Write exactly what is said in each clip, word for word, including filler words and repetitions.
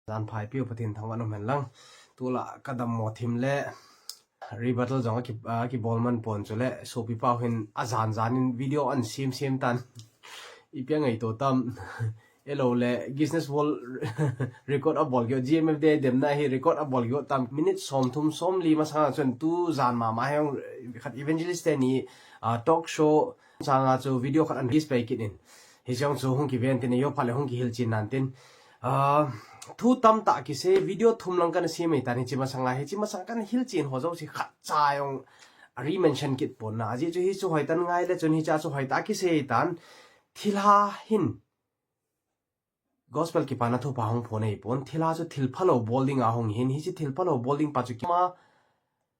Jan phai piu Pathen thangvah in umhen lang. Tulai kadammo thim le rebuttal jong aki, aki bol man pon chule sopi pau hin ajan jan in video ana sem sem tan. Ipi angaito tam. Elo le Guinness World Record abol kit, G M F D I demna hi record abol kit tam. Minute som thum som li masanga chun tujan mama hi khat evangelist teni, ah, talk show sanga chu video khat ana release pai kit in. Hiche jong chu hung kiven tin, eiho phat le hung kihilchen nan tin. Ah, thu tamtah kisei, video thum lang kana sem ahitan hiche masanga, hiche masanga kana hilchen ho jouse khatcha jong a re-mention kit pon na. Ajeh chu hichu hoitah ngai le chun hiche chu hoitah kisei tan. Thilha hin Gospel kipana thupha hung phong ahipon, thilha chu thil phalou bol dinga hung hin, hiche thil phalou bol ding pa chu kima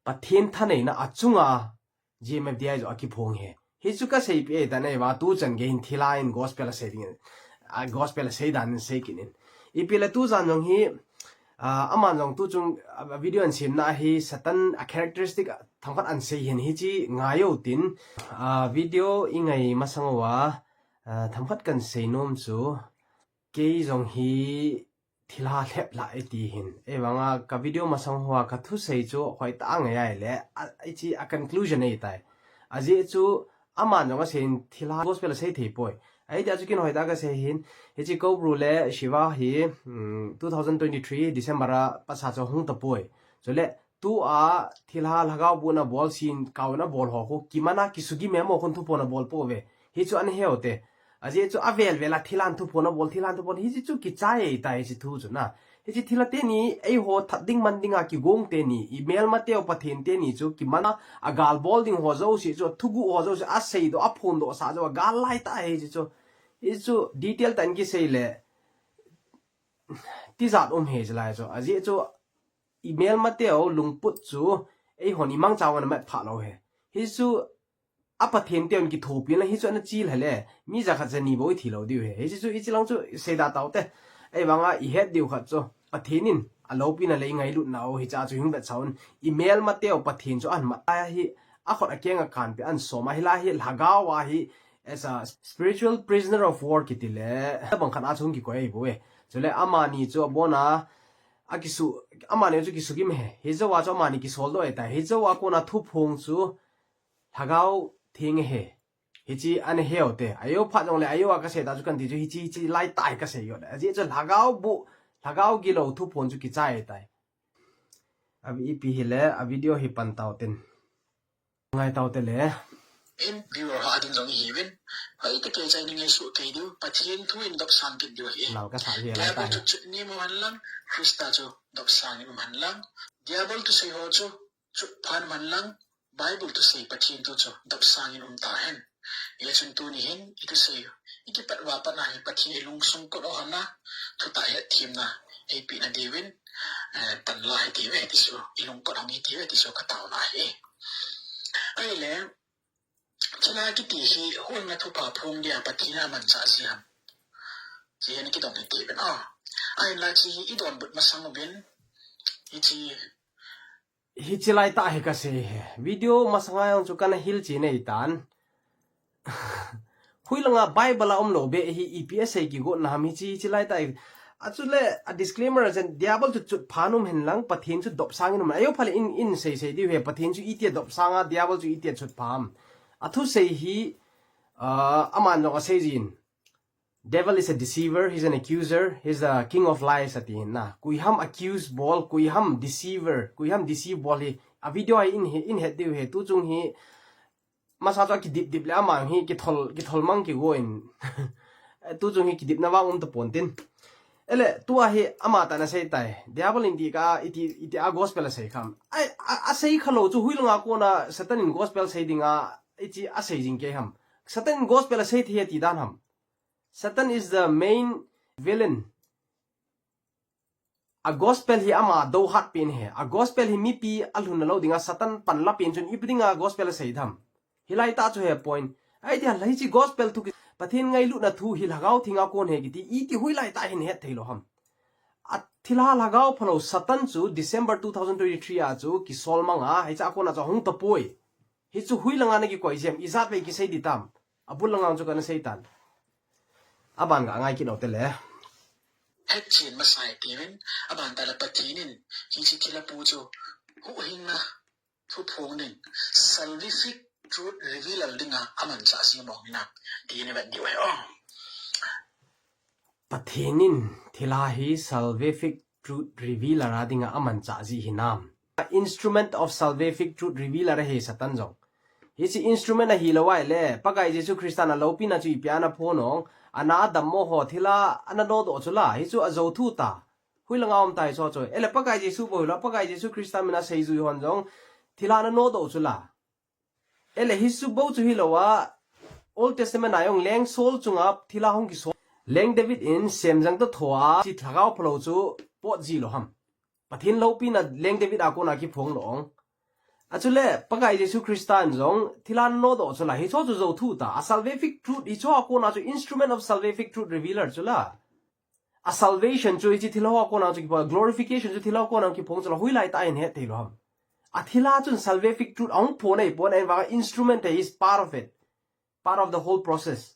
Pathen thaneina achunga G M F D I jong akiphong ahi. Hichu kasei peh tan ahi va, tuchan gei hin thilha in gospel asei ding, a gospel asei dan in sei kit in. Ipi le tujan jong hi, ah, aman jong tuchung, ah, video ana semna hi Satan a characteristic themkhat ana sei hin hiche ngai utin, ah, video ingai masang uva, ah, themkhat kana sei nom chu, kei jong hi thilha lhep lah e ti hin. Ahivanga ka video masang hoa ka thusei chu hoitah angai ahile, a, hiche a conclusion ahitai. Ajeh chu aman jong asei hin thilha gospel asei thei poi. Ahi tia chu kin hoitah kasei hin, hiche Kobru le Shiva hi, um, two thousand twenty-three December a pasa chu hung tapoi. Chule tua thilha lhagao bohna bol sin kauna bol ho khu kimana kisugim e mo khun thuphon abol pouve. Hichu ana he ute. Ajeh chu avel vel a thilhan thuphon abol, thilhan thuphon, hiche chu kichai ahitai hiche thu chu na. Hiche thilha teni, eiho that ding man dinga kigong teni, imelmateu Pathen teni chu kimana agal bol ding ho jouse chu, thuguh ho jouse, aseidoh, aphondoh sah joh, agal laitah ahi hiche chu. Hichu detail tah in kisei le, tijat um ahi hiche lai chu. Ajeh chu imelmateu lungput chu eihon imangcha uva ana mat phah lou ahi. Hichu a Pathen teuvin kithopi le, hichu ana chil hile, mi jakhat jani bou ithi lou diu ahi. Hiche chu hiche lang chu seida taute. Ahivanga ihet diu khat chu, Pathen in aloupina le ingailutna u hiche chu hung vetsah un. Imelmateu Pathen chu ahin mat ahi, akhut akeng akanpeh ahin som ahi, hilai hi lhagao ahi, as a spiritual prisoner of war kiti le, tabang khat a chu hung kikoi ahi bou e. Chule amani chu abona, akisu, amani chu kisugim ahi. Hijouva chu amani kisoldoh ahitai. Hijouva kona thuphong chu Lhagao Theng ahi. Hiche ana he ute. Ajou phat jongle ajou a kasei tah chu kanti chu hiche, hiche laitah hi kasei u ahi. Ajeh chu lhagao boh, lhagao gilou thuphon chu kichai ahitai. A ipi hile, a video hi pan tauten. Ngai taute le. In viewer ho adin jong ihiuvin. Hoitah kei chai ni ngaisuh kei diu, Pathen thu in dopsang kit diu ahi. Lal kasah hi laitah hi. Diabol chu chutnem um hen lang, Christa chu dopsang in um hen lang. Diabol thusei ho chu chutphan um hen lang, Bible thusei Pathen thu chu dopsang in um tahen. Hijeh chun tuni hin ithusei u, ikipat uva pat a hi Pathen ilungsung kot u hon a, thutah hetthemna eipeh na diuvin, eh, pan la hitiuve ti chu, ilungkot hong hitiuve ti chu kataona ahi. Ahile, thilha kiti hi huhhingna thupha phong dia Pathen in amanchah ji ham, ti hi ana kidong hitiuvin a. Ahinla hiche hi idonbut masang uvin, hiche hiche laitah hi kasei ahi. Video masanga jong chu kana hilchen ahitan. Hoilanga Bible a umlou beh hi ipi asei kigotna ham hiche, hiche laitah hi. Achule a disclaimer chen, Diabol chu chutphan um hen lang, Pathen chu dopsang in um. Ajou phat le in, in sei sei diu ahi, Pathen chu itia dopsang a, Diabol chu itia chutpha ham. Athusei hi, ah, aman jong asei jin. Devil is a deceiver, he's an accuser, he's the king of lies, ati hin na. Koi ham accuse bol, koi ham deceiver, koi ham deceive bol hi. A video hi in, hi in het diu ahi, tuchung hi masa chu kidip dip le ama hi kithol, kithol mang kigo in. Tuchung hi kidipna vang um tapon tin. Ahile, tua hi ama tah in asei tai. Diabol in ti kha, iti, iti a gospel asei kham. Ai, a, asei khalou chu hoilanga kona Satan in gospel sei dinga, hiche asei jing kei ham. Satan in gospel asei thei ti dan ham. Satan is the main villain. A gospel hi ama dohat pen ahi. A gospel hi mipi alhunna lou dinga Satan panla pen chun ipi dinga gospel asei tham. Hilai tah chu ahi point. Ahi tia hiche gospel thu ki, Pathen ngailutna thu hi Lhagao Theng a kon ahi kiti, iti hoilai tah hin het thei lou ham. A thilha lhagao phalou Satan chu December two thousand twenty-three a chu kisol manga, hiche a kona chu ahung tapoi. Hichu hoilanga na kikoi jiem, ijat vei kisei ding tam. Abul langa chu kana sei tan. Aban ka ngai kit u te le. hetchen masai timin, abantah le Pathen in hiche thilha pu chu huhhingna thuphong ding, salvific truth revealer dinga amanchah ji mong hinam, ti ivet diu ahi. Pathen in thilha hi salvific truth revealer a dinga amanchah ji hinam. Instrument of salvific truth revealer ahi Satan jong. Hiche instrument ahilou ahile, Pakai Jesu Christan aloupina chu ipi a ana phon nung, ana dammo ho thilha ana nodoh chu la, hichu ajou thu ta. Hoilanga um tai chu chu. Ele Pakai Jesu bou hilou, Pakai Jesu Christa mina seijui hon jong thilha ana nodoh chu la. Ele hichu bou chu hilou a, Old Testament a jong leng Saul chunga thilha hung kisol. Leng David in semjang toh thoa, hiche lhagao phalou chu pot ji lou ham. Pathen loupina leng David a kona kiphong lou. Achule, Pakai Jesu Christan jong thilha nodoh chu la, hichu chu jou thu ta. A salvific truth, hichu a kona chu instrument of salvific truth revealer chu la. A salvation chu hiche thilha a kona chu kiphong, glorification chu thilha a kona kiphong chu la, hoilai tah a hin het thei lou ham. A thilha chun salvific truth ahung phon ahi pon, ahivanga instrument ahi, is part of it. Part of the whole process.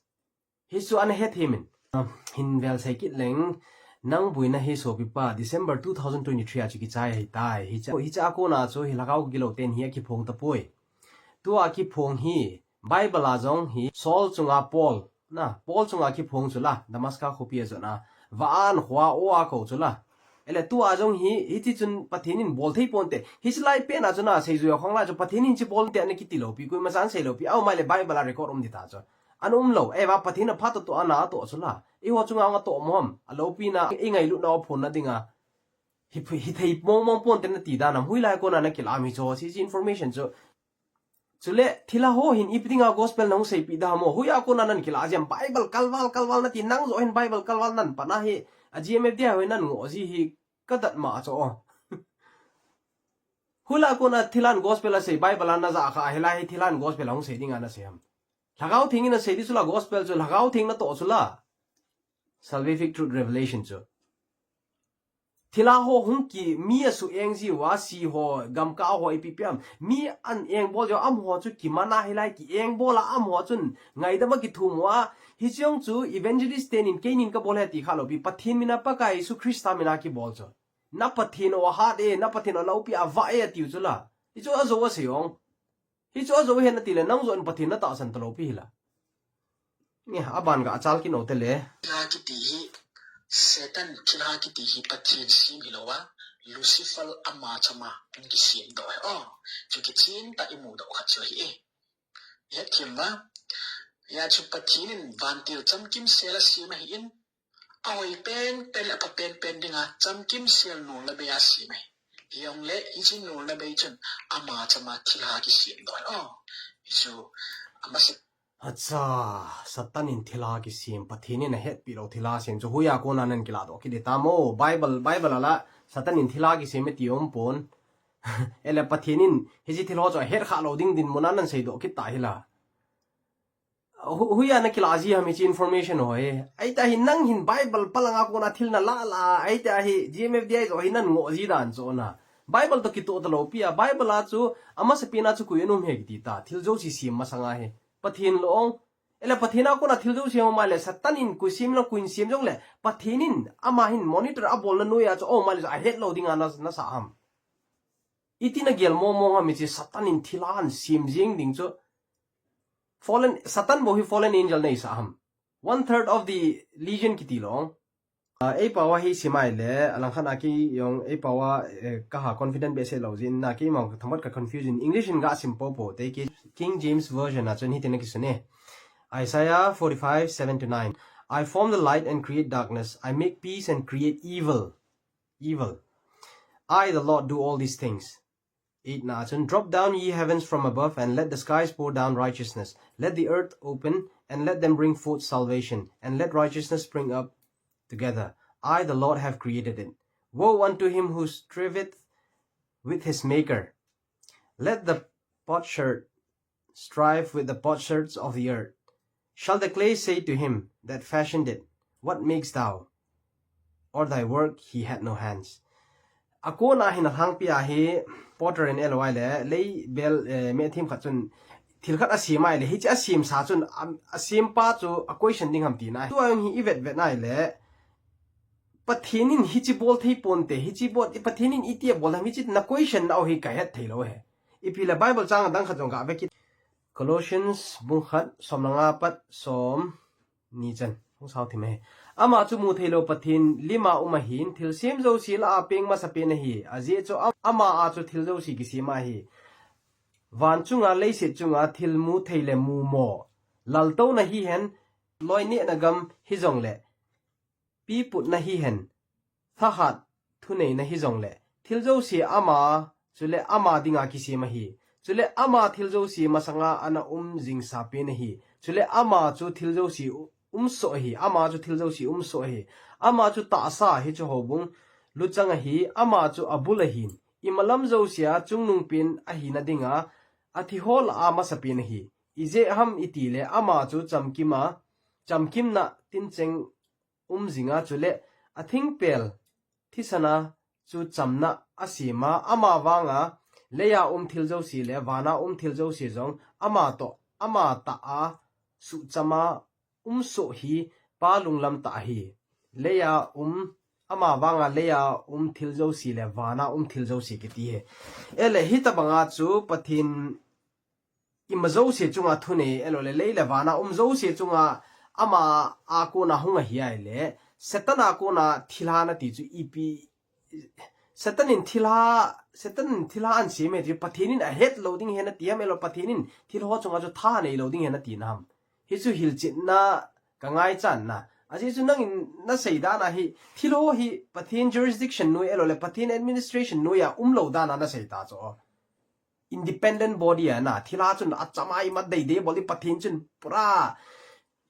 Hichu ana het himin. Hin vel sei kit leng, nang buina hi sopipa, December two thousand twenty-three a chu kichai ahitai. Hiche, hiche a kona chu hi lhagao gilou ten hi akiphong tapoi. Tua kiphong hi, Bible a jong hi, Saul chunga Paul, na, Paul chunga kiphong chu la, Damascus khopi a jona, va-an khua o a kou chu la. Ele tua jong hi, hiti chun Pathen in bol thei ponte. Hiche lai pen a chu na, seijui a khang lai chu Pathen in hiche bol te ana kiti lou pi, koima chan sei lou pi, aum ahile Bible a record um ding ta chu. Ana um lou, e va Pathen a phat toh ana toh chu la. Eiho chunga anga toh mo ham, aloupina, ingailutna aphonna dinga. Hi, hithei mong mong ponte nati dan ham, hoilai kona na kila mi chu, hiche information chu. Chule, thilha ho hin ipi dinga gospel nahung seipeh da ham o, hoiya kona nan kila ji ham, Bible kalval, kalval nati, nang joh hin Bible kalval nan pan ahi, a G M F D I ho hin nan ngoh ji hi, kadat ma chu o. Hoilai kona thilhan gospel asei, Bible a najah kha, hilai hi thilhan gospel ahung sei dinga nasei ham. Lhagao Theng in asei di chu la gospel chu, Lhagao Theng natoh chu la. Salvific truth revelation chu. Thilha ho hung ki, mi asuh eng jiuva, si ho, gamkah ho, ipi ipi ham. Mi ana engbol jiu, amaho chu kiman a hilai, ki engbol a, amaho chun ngaidam a kithum uva. Hiche jong chu evangelist ten in keinin kabol ahi ti kha lou pi, Pathen mina Pakai Jesu Christa mina kibol chu. Na Pathen o ahat e, na Pathen o aloupia avah e atiu chu la. Hichu ajou asei ong. Hichu ajou ahi nati le, nang joh in Pathen natahsan talou pi hi la. Nge, aban ga achal kit nou te le. Thilha kiti hi, Satan thilha kiti hi Pathen sem hilou a, Lucifer ama chama hung kisem doh ahi. O, chu kichen tah imu doh khat chu ahi e. Hethem uva, hia chu Pathen in vantil chamkimsel asem ahin, ahoi penpen le apha penpen dinga chamkimsel nolna bei asem ahi. Hijongle, hiche nolna bei chun ama chama thilha kisem doh ahi. O, hichu, amasa Acha, Satan in thilha kisem, Pathen in ahetpeh lou thilha sem chu hoiya kona nan kilah doh kit ding tam o. Bible, Bible a la, Satan in thilha kisem iti um pon. Ele Pathen in, hiche thil ho chu ahet kha lou ding dinmun a nan seidoh kit ta hi la. Hu-, hoiya na kilah ji ham hiche information ho hi. Ahitah hi nang hin Bible palanga kona thil nalah lah a, ahitah hi G M F D I joh hi nan ngoh ji dan chu na. Bible toh kitoh talou pi a, Bible a chu, amasapen a chu koi ana um e kiti ta, thil jouse sem masanga hi. Pathen lou ong. Ele Pathen a kona thil jouse um ahile, Satan in koi sem lou, koi sem jongle, Pathen in ama hin monitor abolna noiya chu um ahile chu ahet lou dinga na, nasah ham. Iti nagel mong mong ham hiche Satan in thilha ana sem jeng ding chu. Fallen, Satan bou hi fallen angel nahisah ham. One third of the legion kiti lou ong. Ah, eipao a hi sim ahile, alangkhat a kei jong eipao a, eh, kaha confident behseh lou jeh in, na keima themkhat ka confusion. English in ga sim popo, te kei King James Version a chun hitin akisun e. Isaiah forty-five, seven to nine. I form the light and create darkness. I make peace and create evil. Evil. I, the Lord, do all these things. Eight na chun, drop down, ye heavens, from above, and let the skies pour down righteousness. Let the earth open, and let them bring forth salvation, and let righteousness spring up together. I, the Lord, have created it. Woe unto him who striveth with his Maker. Let the potsherd strive with the potsherds of the earth. Shall the clay say to him that fashioned it, what makest thou? Or thy work he had no hands. Akona hin alhangpi a hi potter in eloi le, lei bel, eh, me thim khat chun thil khat asem ahile, hiche asemsa chun, am, asempa chu a question ding ham tina. Tua hi ivet vet ahile, Pathen in hichi bol thei ponte, hichi bol, i Pathen in iti abol ham, hichi na question nau hi kahet thei lou ahi. Ipi le Bible chang adang khat jong gave kit. Colossians bung khat, som le nga pat som ni chan. Hung sao thim ahi. Ama chu mu thei lou Pathen lim a um ahin, thilsem jouse lah a peng masapen ahi. Ajeh chu am-, ama a chu thil jouse kisem ahi. Van chunga, leiset chunga thil mu thei le mumo, laltouna hihen, loinehna gam hijongle, piputna hihen, thahat thuneina hijongle, thil jouse ama, chule ama dinga kisem ahi. Chule ama thil jouse masanga ana um jingsapen ahi. Chule ama chu thil jouse u-, umsoh ahi. Ama chu thil jouse umsoh ahi. Ama chu tahsa, hichu houbung luchang ahi. Ama chu abul ahin, imalam jousea chungnungpen ahina dinga, athiho lah a masapen ahi. Ijeh ham itile ama chu chamkima, chamkimna tincheng um jinga, chule athingpel thisana chu chamna asema, ama vanga leia um thil jouse le vana um thil jouse jong ama toh, ama tah a suhchama umsoh hi Pa lunglam tah ahi. Leia um, ama vanga leia um thil jouse le vana um thil jouse kiti ahi. Ele hitabanga chu Pathen ima jouse chunga thunei, elo le lei le vana um jouse chunga ama a kona hung ahi ahile, Satan a kona thilha nati chu ipi, Satan in thilha, Satan in thilha ahin sem e ti, Pathen in ahet lou ding ahi nati ham, elo Pathen in thilha chunga chu tha nei lou ding ahi nati na ham. Hichu hilchetna ka ngaichatna. Ajeh chu nangin nasei dan ahi, thilha hi Pathen jurisdiction noi, elo le Pathen administration noi a umlou dan a nasei ta chu. Independent body a na, thilha chun achama ima deidei bol in, Pathen chun pura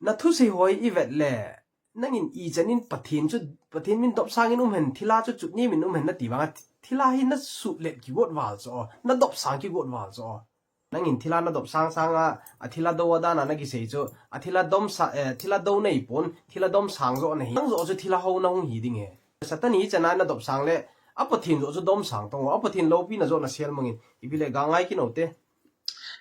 na thusei ho ivet le, nangin ichan in Pathen chu, Pathen min dopsang in um hen, thilha chu chutni min um hen nati vanga, thilha hi nasuhlet kigot val chu, nadopsang kigot val chu. Nangin thilha nadopsang sanga, athilha dou a dan a nakisei chu, athilha domsa-, eh, thilha dou nei pon, thilha domsang joh nahi. Nang joh chu thilha ho nahung hi ding ahi. Satan hi chana nadopsang le, a Pathen joh chu domsang tong, a Pathen loupina joh nasel mangin, ipi le ga ngai kit u te.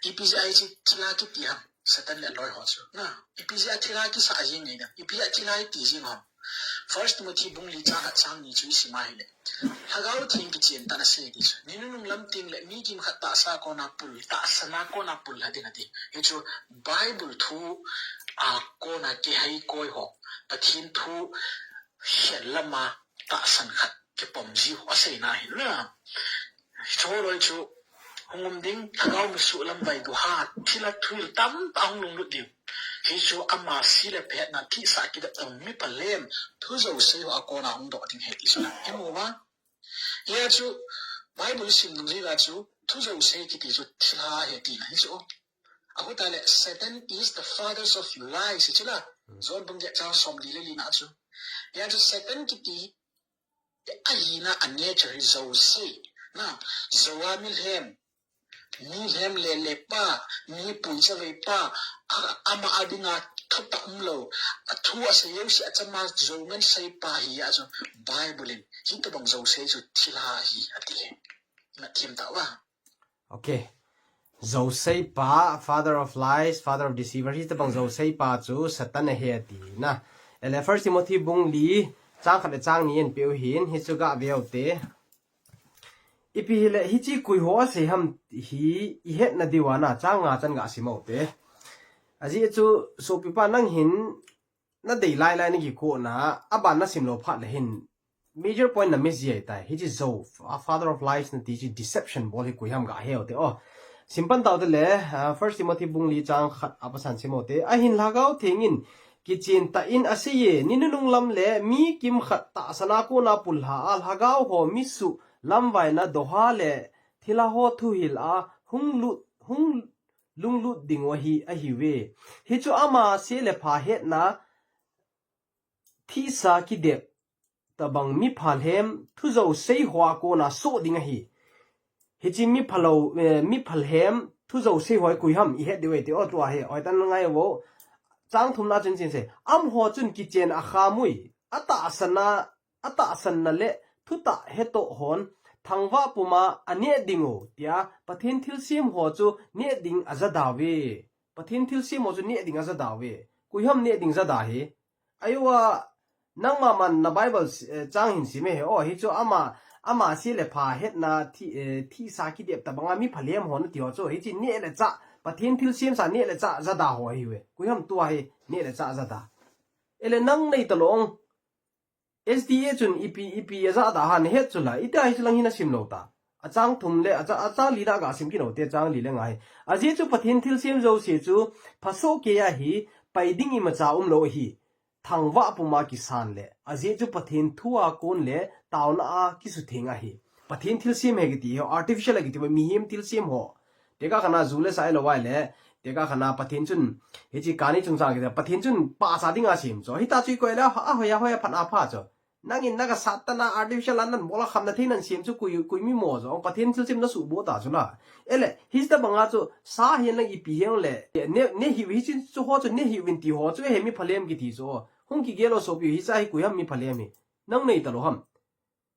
Ipi jeh a hiche thilha kiti ham, Satan le aloi ho chu. Na, ipi jeh a thilha kisa jing ngai na, ipi jeh a thilha iti jing ham. First Timothy bung li chang khat chang ni chu isim a ahile, Lhagao Theng kichen tah in asei ti chu, ni nunung lam teng le mi kimkhat tahsa a kona pul, tahsan a kona pul lha ding ati. Hichu Bible thu a kona kihei koi ho, Pathen thu khel lama tahsan khat kipom ji ho aseina ahi na. Hichu loi chu hung um ding, Lhagao misuh lam vai duha, thilha thuhil tamtah hung lunglut ding. Hichu ama si le phetna thihsa kidep tah mi phalhem, thu jouse ho a kona hung doh ding ahi ti chu na. Imu uva? Hia chu Bible sim nung jeh a chu thu jouse kiti chu thilha ahi tina hichu. Ahutah le, Satan is the fathers of lies, hichu la. John bung get chang som li le li na chu. Hia chu Satan kiti ahina a nature hi jouse. Na, jou a mi lhem, mi lhem le le pa, mi pui chavei pa, a, ama a dinga thutah umlou, a thu asei jouse achama jou ngen sei pa hi a chu Bible in, hitabang jouse chu thilha ahi ati. Na thim ta uva. Okay. Jouse pa, father of lies, father of deceiver, hitabang jouse pa chu Satan ahi ati na. Ele First Timothy bung li, chang khat le chang ni in pe u hin, hichu ga ve u te. Ipi hile, hiche koi ho asei ham hi ihetna diu a na, chang nga chan ga sim u te. Ajeh chu, sopipa nang hin, nadei lai lai nakikona, aban nasim lou phat le hin, major point na miss ji ahitai. Hiche jou, a father of lies nati chu deception bol hi koi ham ga he u te. Oh, sim pan tau te le, ah, First Timothy bung li chang khat a pasan sim u te. Ahin Lhagao Theng in, kichen tah in asei e, ni nunung lam le mi kimkhat tahsan a kona pul lha a, Lhagao ho misuh lamvaina doha le thilha ho thuhil a hung lut, hung lunglut ding u ahi, ahiuve. Hichu ama se le pha hetna thihsa kidep tabang mi phalhem thu jouse ho a kona soh ding ahi. Hiche mi phalou, eh, mi phalhem thu jouse ho hi koi ham ihet diu ahi ti o tua hi. Oi tan ngai vo. Chang thum na chun chin se. Amaho chun kichen a kham ui. Atahsan a, atahsanna le thutah hetoh hon thangvah puma aneh ding u tia Pathen thilsem ho chu neh ding ajada uve. Pathen thilsem ho chu neh ding ajada uve. Koi ham neh ding jada hi. Ahiuva Nangma man na Bible, eh, chang hin sim e he. O, hichu ama, ama se le pha hetna thi, eh, thisa kidep tabanga mi phalem ho nati ho chu. Hichi neh le chah, Pathen thilsemsa neh le chah jada ho ahiuve. Koi ham tua hi neh le chah jada. Ele nang nei talou. S D A chun ipi, ipi ajah da ham nahet chu la. Iti a hichu lang hin asim lou ta. Achang thum le, acha-, achang li na ga sim kit u te, achang li le nga hi. Ajeh chu Pathen thilsem jouse chu, phasoh keiya hi, pai ding imacha umlou ahi. Thangvah puma kisan le. Ajeh chu Pathen thu a kon le, taona a kisutheng ahi. Pathen thilsem ahi kiti ho, artificial ahi kiti ho, mihem thilsem ho. Tekah khat a ju le sa ahilou vai le, tekah khat a Pathen chun, hichi kani chungchang kiti, Pathen chun pasa dinga sem chu. Hita chu ikoi le, a, a, hoiya, hoiya phat a pha chu. Nangin naga Satan a artificial a nabol a khamna thei nasem chu koi, koi mi mo chu. Pathen thilsem nasuhbol ta chu la. Ele, hitabanga chu, sa hi nang ipi hijongle, ne, nehih hichi chu ho chu, nehih uvin ti ho chu, he mi phalem kiti chu. Hung kigel o sopi, hicha hi koi ham mi phalem hi. Nang nei talou ham.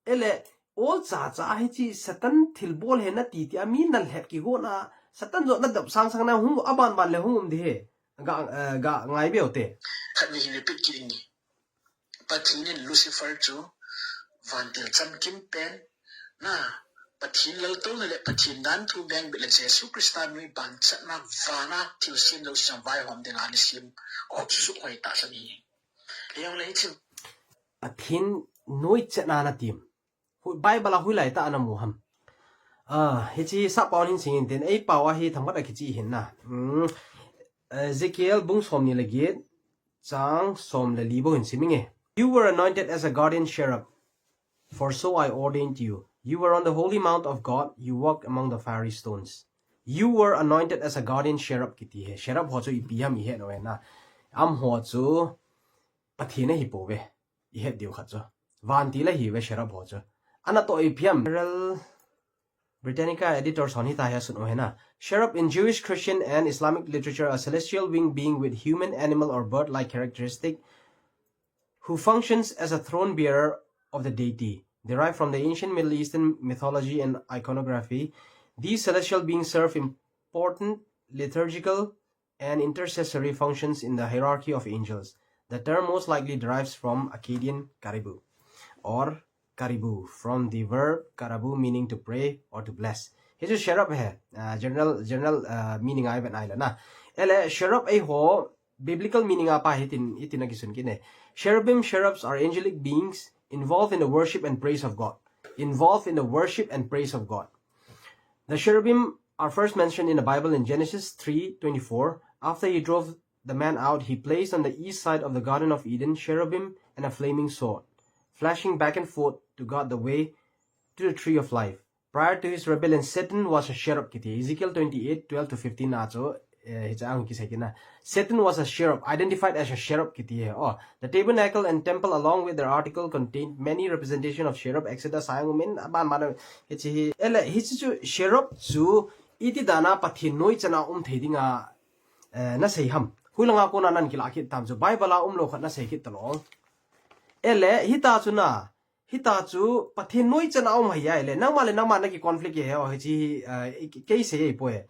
Ele, o cha cha hichi Satan thilbol he nati ti a mi nalhep kigona, Satan jong nadop sang sang na hung aban ban le hung um ding he. Ga, eh, ga ngai be u te. Khat ni hi repeat kit inge. Pathen in Lucifer chu vantil chamkim pen na, Pathen laltouna le Pathen danthu beng bit le Jesu Christa nuiban chatna vana thilsem jouse vaihom dinga ana sem khut suhhoi tahsan ahi. Hijongle hichu Pathen nuichatna na tim. Hu-, Bible a hoilai tah a namu ham. Ah, hichi sappao hin sing in tin, eipao a hi thangvah a kichih hin na. Hmm. Ezekiel bung somni le get, chang som le li bou hin sim inge. "You were anointed as a guardian cherub, for so I ordained you. You were on the holy mount of God, you walked among the fiery stones." "You were anointed as a guardian cherub," kiti he. Cherub ho chu ipi ham ihet u hena. Amaho chu Pathen ahi pouve. Ihet diu khat chu. Vantil ahiuve cherub ho chu. Ana toh ipi ham. General Britannica editor hon hiti hi asun u hena. Cherub in Jewish, Christian, and Islamic literature, a celestial winged being with human, animal, or bird-like characteristic who functions as a throne bearer of the deity, derived from the ancient Middle Eastern mythology and iconography. These celestial beings serve important liturgical and intercessory functions in the hierarchy of angels. The term most likely derives from Akkadian karibu, or karibu, from the verb karabu, meaning to pray or to bless. Hichu cherub he, uh, general, general, uh, meaning a ivet u le na. Ele cherub eiho biblical meaning a pa hitin, hitin akisun kit e. Cherubim, cherubs are angelic beings involved in the worship and praise of God. Involved in the worship and praise of God. The cherubim are first mentioned in the Bible in Genesis three twenty-four. "After he drove the man out, he placed on the east side of the Garden of Eden cherubim and a flaming sword, flashing back and forth to guard the way to the tree of life. Prior to his rebellion, Satan was a cherub," kiti. Ezekiel twenty-eight, twelve to fifteen a chu, eh, hicha hung kisei kit na. "Satan was a cherub, identified as a cherub," kiti he. Oh, the tabernacle and temple along with their article contained many representation of cherub, Exodus a hung um in, aban ban hichi hi. Ele, hichi chu cherub chu iti dan a Pathen nuichatna um thei dinga, eh, nasei ham. Hoilanga kona nakilah kit tam chu Bible a umlou khat nasei kit talou. Ele, hita chu na, hita chu Pathen nuichatna um ahi a ele. Nangma le nangma naki conflict e he, oh, hichi hi, eh, kei sei e poi.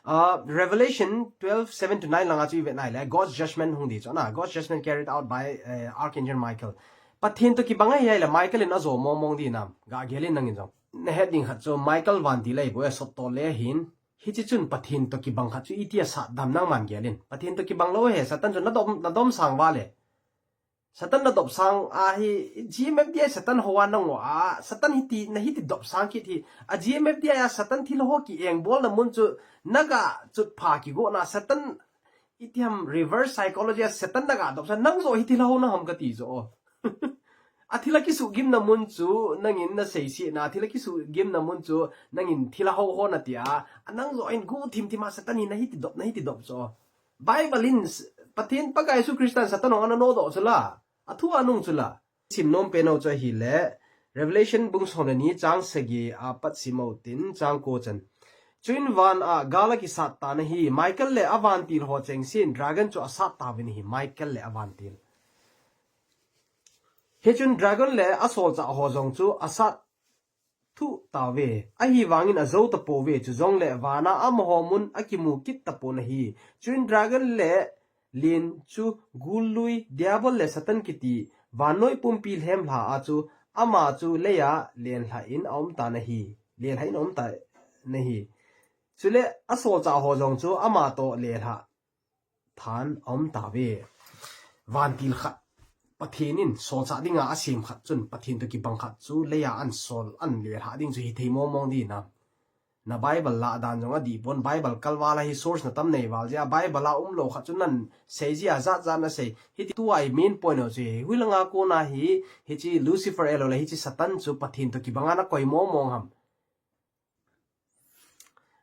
Uh, Revelation twelve, seven to nine langa chu ivet u le, God's judgment hung di chu na. God's judgment carried out by, eh, Archangel Michael. Pathen toh kibang ahi a ele, Michael in ajo mong mong di nam. Ga gel in nangin jong. Nahet ding khat chu Michael vantil ahi bou e, sot toh le hin. Hichi chun Pathen toh kibang khat chu iti a sat dam nangman gel in. Pathen toh kibang lou he, Satan chu nadom, nadom sang vale. Satan nadop sang a hi, G M F D I Satan ho a nangoh a, Satan hiti, nahiti dop sang kit hi. A G M F D I a Satan thilha ho ki engbol na mun chu, naga chutpha kigona Satan, iti ham reverse psychology a Satan naga dop sang, nang jo hi thilha ho na ham kati jo. A thilha kisuhgim na mun chu, nangin nasei si na, a thilha kisuhgim na mun chu, nangin thilha ho ho nati a, a nang jo in gu thim thim a Satan hi nahiti dop, nahiti dop jo. Bible in s-, Pathen Pakai Jesu Christa in Satan ho ana nodoh chu la. Athu anung chu la. Sim nom pen u chu ahile, Revelation bung som le ni chang sagi a pat sim u tin chang ko chan. Chuin van a gal a kisat tana hi, Michael le a vantil ho chengse in dragon chu asat tauvin ahi, Michael le a vantil. Hichun dragon le a solchah ho jong chu asat thuh tauve. Ahivangin ajo tapouve, chujongle vana amaho mun akimu kit tapon ahi. Chuin dragon le lien chu gul lui, Diabol le Satan kiti, Vannoi pumpi lhemlha a chu ama chu leiya lenlha in aum tan ahi. Lenlha in aum tan ahi. Chule asolchah ho jong chu ama toh lenlha than aum tave. Vantil khat, Pathen in solchah dinga asem khat chun Pathen toh kibang khat chu leiya ahin sol, ahin lenlha ding chu hithei mongmong ding ahi. Na Bible lah dan jong adih pon, Bible kalval a hi source natam neival jeh a, Bible a umlou khat chu nahin sei jeh a jatjat nasei. Hiti tua hi main point ho chu hi. Hoilanga kona hi, hiche Lucifer ahilouleh hiche Satan chu Pathen toh kibanga nakoi mongmong ham?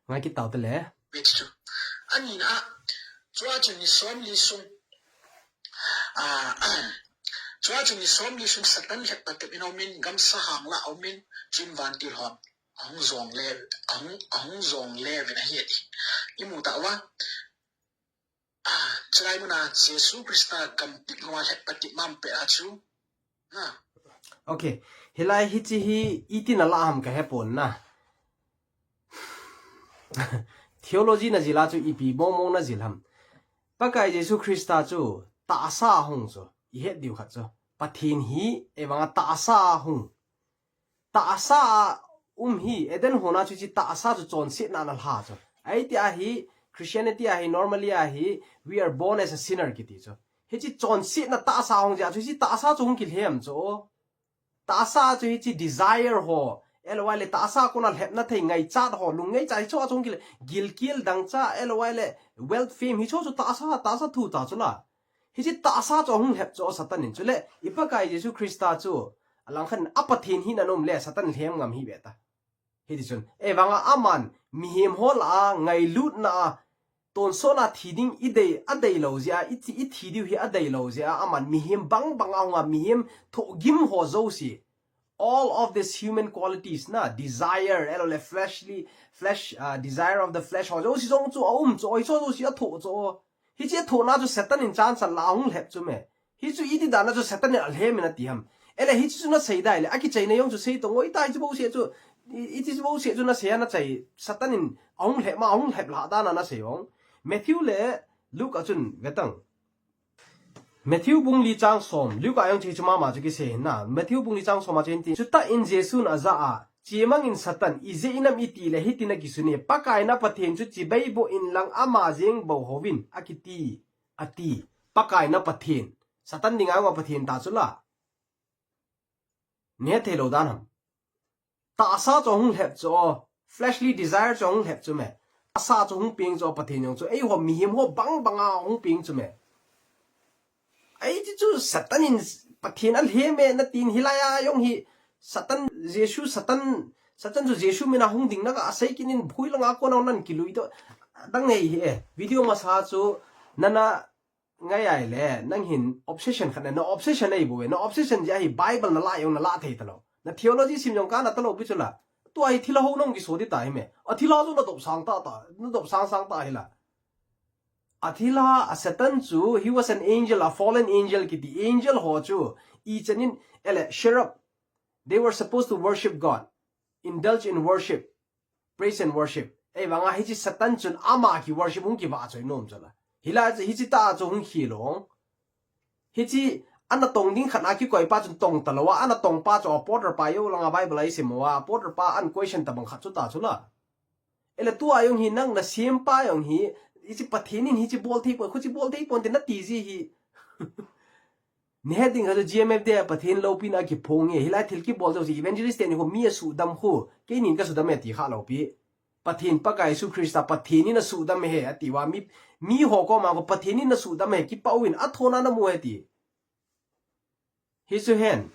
Ngai kit tau te le. Page two. Anina, chua chu ni somli sung. Ah, chua chu ni somli sung Satan lhep patep in aumin, gamsa hang la aumin, chun vantil hon ahung jong le, ahung, ahung jong le uvin ahi ati. Imu tauva. Ah, chulai muna Jesu Christa gam pik lhep patep mam pe a chu. Ha. Okay. Hilai hiche hi iti nalah ham kahepon na. Theology najil a chu ipi mongmong najil ham? Pakai Jesu Christa chu tahsa a hung chu ihet diu khat chu, Pathen hi, ahivanga tahsa a hung. Tahsa a um hi, Eden hon a chu hiche tahsa chu chonsetna ana lha chu. Ahi tia hi, Christianity a hi, normally a hi, we are born as a sinner kiti chu. Hiche chonsetna tahsa a hung jeh a chu, hiche tahsa chu hung kilhem chu. Tahsa chu hiche desire ho, ahilouleh tahsa kona lhepna thei ngaichat ho, lung ngaichat hiche chu hung kile, gilkel dangchah, ahilouleh wealth fame hiche chu tahsa, tahsa thu ta chu la. Hiche tahsa chu ahung lhep chu Satan in. Chule, i Pakai Jesu Christa chu, alangkhat in a Pathen hina nom le, Satan lhem ngam hih ve ta. Hiti chun, ahivanga aman, mihem ho lah a, ngailutna a, tonsot a thi ding i dei, adei lou jeh a, i thi, i thi diu hi adei lou jeh a, aman mihem bangbang a hung a, mihem thohgim ho jouse. All of these human qualities na, desire, ahilouleh fleshly, flesh, uh, desire of the flesh ho jouse jong chu aum chu, hiche jouse athoh chu. Hiche thohna chu Satan in chance ala ahung lhep chu me. Hichu iti dan a chu Satan in alhem in ati ham? Ahile hichu chu nasei dai le, akichaina jong chu sei tong o, ita hichu bouseh chu, i, iti chu bouseh chu nasei a nachai, Satan in ahung lhep ma, ahung lhep lhah dan a nasei ong. Matthew le Luke a chun vetang. Matthew bung li chang som, Luke a jong chu hichu mama chu kisei hin na. Matthew bung li chang som a chu hin ti. Chutah in Jesun ajah a, Chemang in Satan, ijeh inem itile hiti nakisun e, Pakai na Pathen chu chibai boh inlang ama jeng bou houvin, akiti, ati. Pakai na Pathen. Satan dinga jong a Pathen ta chu la. Nahet thei lou dan ham? Tahsa chu hung lhep chu, fleshly desire chu hung lhep chu me. Tahsa chu hung peng chu Pathen jong chu. Eiho mihem ho bangbang a hung peng chu me. Ahi ti chu Satan in Pathen alhem e natin hilai a jong hi Satan, Jesu, Satan, Satan chu Jesu min a hung ding na kasei kit in bhoi langa kona nan kilui to. Dang nei hi e. Video masa chu nana ngai ai le, nang hin obsession khat na, na obsession ahi bou e, na obsession jeh a hi Bible nalah jong nalah thei talou. Na theology sim jong kana talou pi chu la. Tua hi thilha ho nong kiso di ta hi me. A thilha chu nadop sang ta ta, nadop sang sang ta hi la. A thilha, a Satan chu, he was an angel, a fallen angel kiti angel ho chu. Ichan in, ahile, cherub. They were supposed to worship God, indulge in worship, praise and worship. Ahivanga hiche Satan chun ama ki worship hung kivah choi nom chu la. Hilai chu hiche tah chu hung khel ong. Hiche ana tong ding khat a kikoi pa chun tong talou a, ana tong pa chu apostle pa jou langa Bible a isim uva, apostle pa ahin question tabang khat chu ta chu la. Ahile tua jong hi nang nasem pa jong hi, hiche Pathen in hiche bol thei pon, khuche bol thei pon ti nati ji hi. Nahet ding kha chu G M F D a Pathen loupina kiphong e, hilai thil kibol jouse evangelist teni khu mi asuhdam khu, keinin kasudam e ti kha lou pi. Pathen Pakai Jesu Christa Pathen in asuhdam e ati uva mi, mi ho koma khu Pathen in asuhdam e, kipah uvin athona namu e ti. Hichu hen.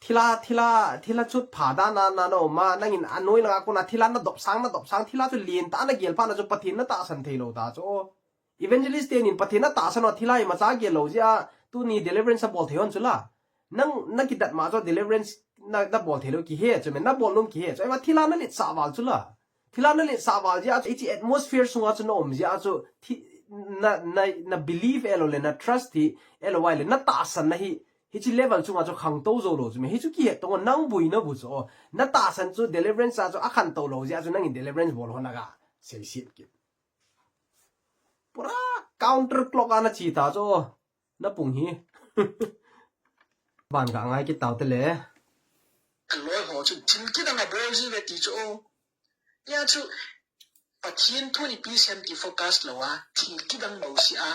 Thilha, thilha, thilha chutpha dan a na nom a, nangin anoi langa kona thilha nadop sang, nadop sang, thilha chu lentah a nagel phat na chu Pathen natahsan thei lou ta chu. Evangelist teni Pathen natahsan uva thilha imacha gel lou jeh a, tuni deliverance abol thei hon chu la. Nang, nakidat ma chu deliverance na, nabol thei lou kihe chu me, nabol nom kihe chu. Ahivang thilha naletsah val chu la. Thilha naletsah val jeh a chu, hiche atmosphere sunga chu naum jeh a chu, thi, na, na, na believe ahilouleh, na trust hi, ahilouleh, natahsan na hi, hiche level chunga chu khangtou jou lou chu me, hichu kihet tong o, nang boi nabu chu o, natahsan chu deliverance a chu akhantou lou jeh a chu nangin deliverance bol hon naga, seiset kit. Pura counter clock a nache ta chu o. Napung hi. Ban ka ngai kit tau te le. Aloi ho chu thil kidang abol ji ve ti chu. Nia chu Pathen thu ni pi sem ti focus lou a, thil kidang bou si a,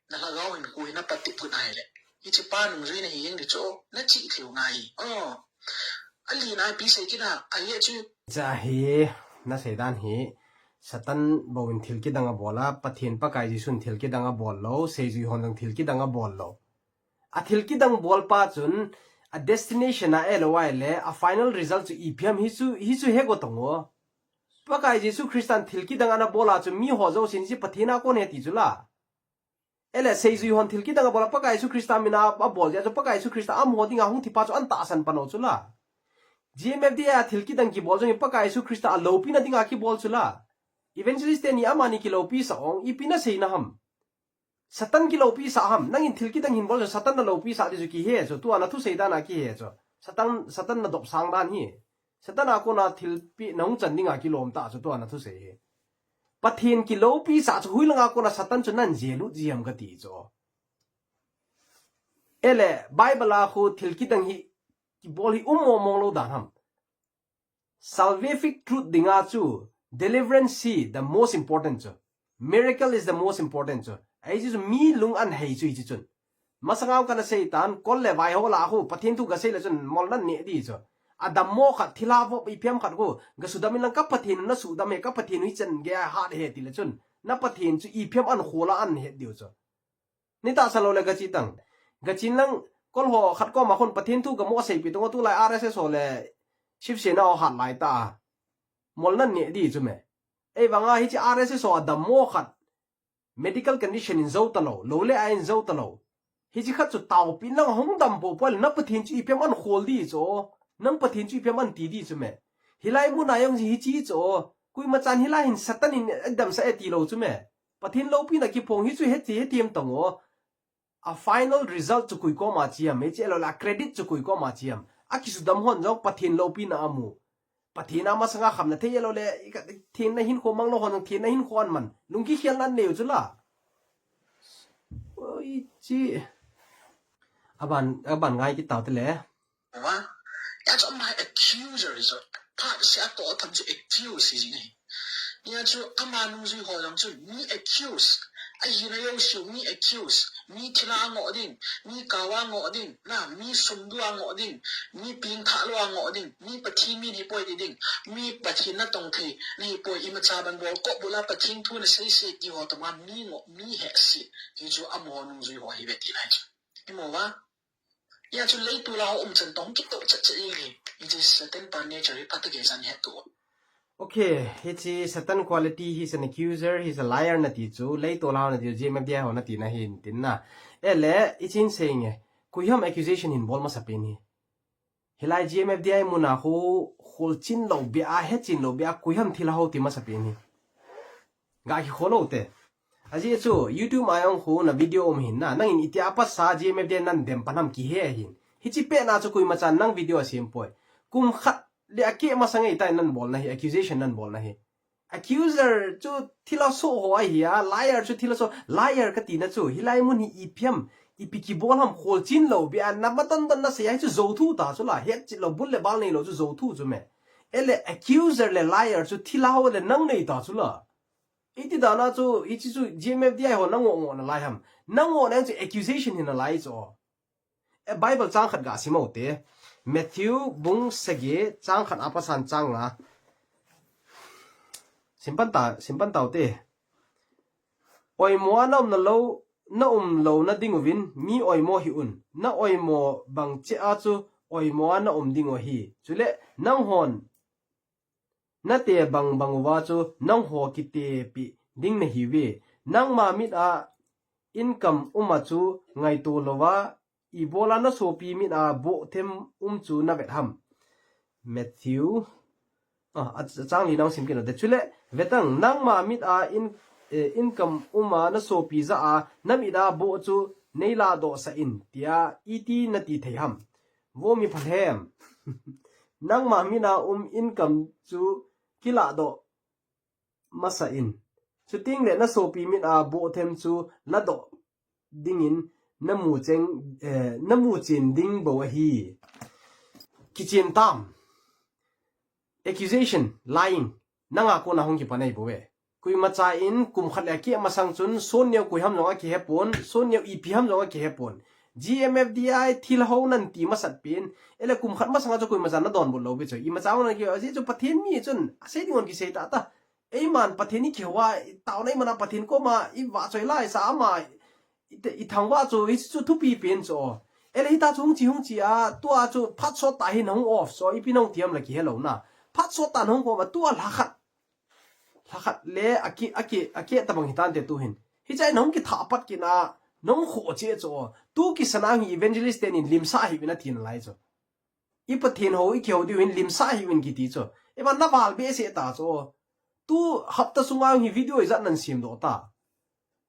na lhagao hin ku hi na pati put ai le. Hiche pa nungjui na hi jeng di chu, na chi theu ngai. Oh. Ali na pi sei kida, a ye chu. Cha hi, na sei dan hi, Satan bou in thil kidang abol a, Pathen Pakai Jesu in thil kidang abol lou, seijui hon jong thil kidang abol lou. A thil kidang bol pa chun, a destination a elou ai le, a final result chu ipi ham hi chu, hi chu he go tong o. Pakai Jesu Christan thil kidang ana bol a chu mi ho jousen chu Pathen a kon he ti chu la. Ele seijui hon thil kidang abol a Pakai Jesu Christa min a abol jeh a chu Pakai Jesu Christa amaho dinga hung thi pa chu an tahsan pan u chu la. G M F D I a thil kidang kibol jong hi Pakai Jesu Christa a loupina dinga kibol chu la. Evangelist teni amani kiloupi sah ong, ipi na seina ham. Satan kiloupi sah ham, nangin thil kidang hin bol chu Satan na loupi sah di chu kihe chu, tua na thusei dan a kihe chu. Satan, Satan na dopsang dan hi. Satan a kona thilpeh na hung chan dinga kilom ta chu tua na thusei hi. Pathen kiloupi sah chu hoilanga kona Satan chu nan jelut ji ham kati chu. Ele, Bible a khu thil kidang hi, kibol hi um mong mong lou dan ham. Salvific truth dinga chu, deliverance hi the most important chu. Miracle is the most important chu. Ahi chu mi lung an hei chu hichi chun. Masanga kana sei tan, kol le vai ho la khu, Pathen thu ka sei le chun, mol nan ne di chu. A dammo khat, thilha vop ipi ham khat khu, ka sudam in lang ka Pathen na sudam he, ka Pathen hi chan ge a hat he ti le chun. Na Pathen chu ipi ham an khol a an het diu chu. Ni tahsan lou le ka chi tang. Ka chin lang, kol ho khat koma khun Pathen thu ka mo sei pi tong tulai R S S ho le Shiv Sena ho hat lai ta. Mol nan ne di chu me. Ei vanga hichi R S S ho a dammo khat. Medical condition in jou ta lou, lou le a in jou ta lou. Hichi khat chu taopi nang hung dam po po le na Pathen chu ipi ham an khol di chu. Nang Pathen chu ipi ham an ti di chu me. Hilai mun a jong hichi chu. Koima chan hilai hin Satan in a damsah e ti lou chu me. Pathen loupina kiphong hi chu he ti he ti em tong o. A final result chu koi koma chi ham, hichi lou le a credit chu koi koma chi ham. A kisudam hon jong Pathen loupina amu. Pathen a masanga khamna thei lou le, i ka, thenna hinkho mang lou hon, thenna hinkho an man. Lungkikhelna an nei u chu la. Oi, chi. Aban, aban ngai kit tau te le. Wa, ya chu ama accuser hi chu. Phat sia toh tham chu accuse hi jing ahi. Nia chu ama nungjui ho jong chu mi accuse. Ahina jouseu mi accuse. Mi thilha ngoh ding. Mi kaoa ngoh ding. Na, mi sumdu a ngoh ding. Mi pengthah lou a ngoh ding. Mi Pathen min hipoi ti ding. Mi Pathen natong thei. Na hipoi imacha ban bol. Kop bula Pathen thu na sei sei ti ho toma mi ngoh, mi hehse. Hi chu amaho nungjui ho hi ve ti lai chu. Imu va? Ya chu leitol a ho um chan tong kitoh chat chat jing hi. It is Satan pa nature hi phat a kei chan het tu. Okay, hichi Satan quality, he's an accuser, he's a liar na ti chu, leitol a ho na ti chu, G M F D I ho na tina hin tin na. Ele, ichin sei nge, koi ham accusation hin bol masa pen hi. Hilai G M F D I mun a khu, kholchin lou beh a, hetchin lou beh a, koi ham thilha ho ti masa pen hi. Ga kikhol lou te. Ajeh chu, YouTube a jong khu na video um hin na, nangin itia pasa G M F D I nan dem pan ham kihe hin. Hichi pet na chu koima chan nang video asem poi. Kum khat le akeh masang ei tai nan bol na hi, accusation nan bol na hi. Accuser chu thilha soh ho ahi a, liar chu thilha soh, liar ka tina chu, hilai mun hi ipi ham, ipi kibol ham kholchin lou beh a, na ma don don na sei a hi chu jou thu ta chu la, hetchet lou, bul le bal nei lou chu jou thu chu me. Ele accuser le liar chu thilha ho le nang nei ta chu la. Iti dan a chu, hichi chu G M F D I ho na ngoh ngoh na lai ham. Na ngoh na chu accusation hi na lai chu. E Bible chang khat ga sim u te. Matthew bung sagi chang khat a pasan chang nga. Sim pan ta, sim pan tau te. Oimo a na um na lou, na um lou na ding uvin, mi oimo hih un. Na oimo bang cheh a chu, oimo a na um ding u ahi. Chule, nang hon, na te bang bang uva chu nang ho kite pi ding na hi ve. Nangma mit a income um a chu ngaito louva, ibola na sopi mit a boh them um chu na vet ham. Matthew, ah, a, a chang li nang sim kit u te. Chule, vetang, nangma mit a in, eh, income um a na sopi jah a, na mit a boh chu nei ladoh sah in, tia iti na ti thei ham. Vo mi phalhem. Nangma mit a um income chu kiladoh masa in. Chuteng le na sopi mit a boh them chu ladoh dingin namu cheng, eh, namu chen ding bou ahi. Kichen tam. Accusation, lying. Nanga kona hung kipan ahi bouve. Koimacha in kum khat le akeh masang chun, sonneo koi ham jong akihe pon, sonneo ipi ham jong akihe pon. G M F D I thilha ho nan ti masat pen, ele kum khat masanga chu koimacha nadonbut lou pi chu. Imacha hung nan ki, ajeh chu Pathen mi chun, asei ding hon kisei tata. Eiman Pathen i kihou a, i taona i mana Pathen koma, i vahchoi laisa ama, i te, i thangvah chu, hichu thupi pen chu. Ele hita chu hung chi hung chi a, tua chu phat sot tah hin hung off chu, ipi nahung ti ham la kihe lou na. Phat sot tah nahung koma, tua lhakhat. Lhakhat le, akeh, akeh, akeh tabang hitante tu hin. Hichea nahung kithah pat kit na, nahung khoh cheh chu. Tu kisan a hi evangelist tenin limsah hih uvin atin alai chu. I Pathen ho i kihou diu hin limsah hih uvin kiti chu. Eiman naval behseh ta chu. Tu hapta sunga hi video ijat nan semdoh ta.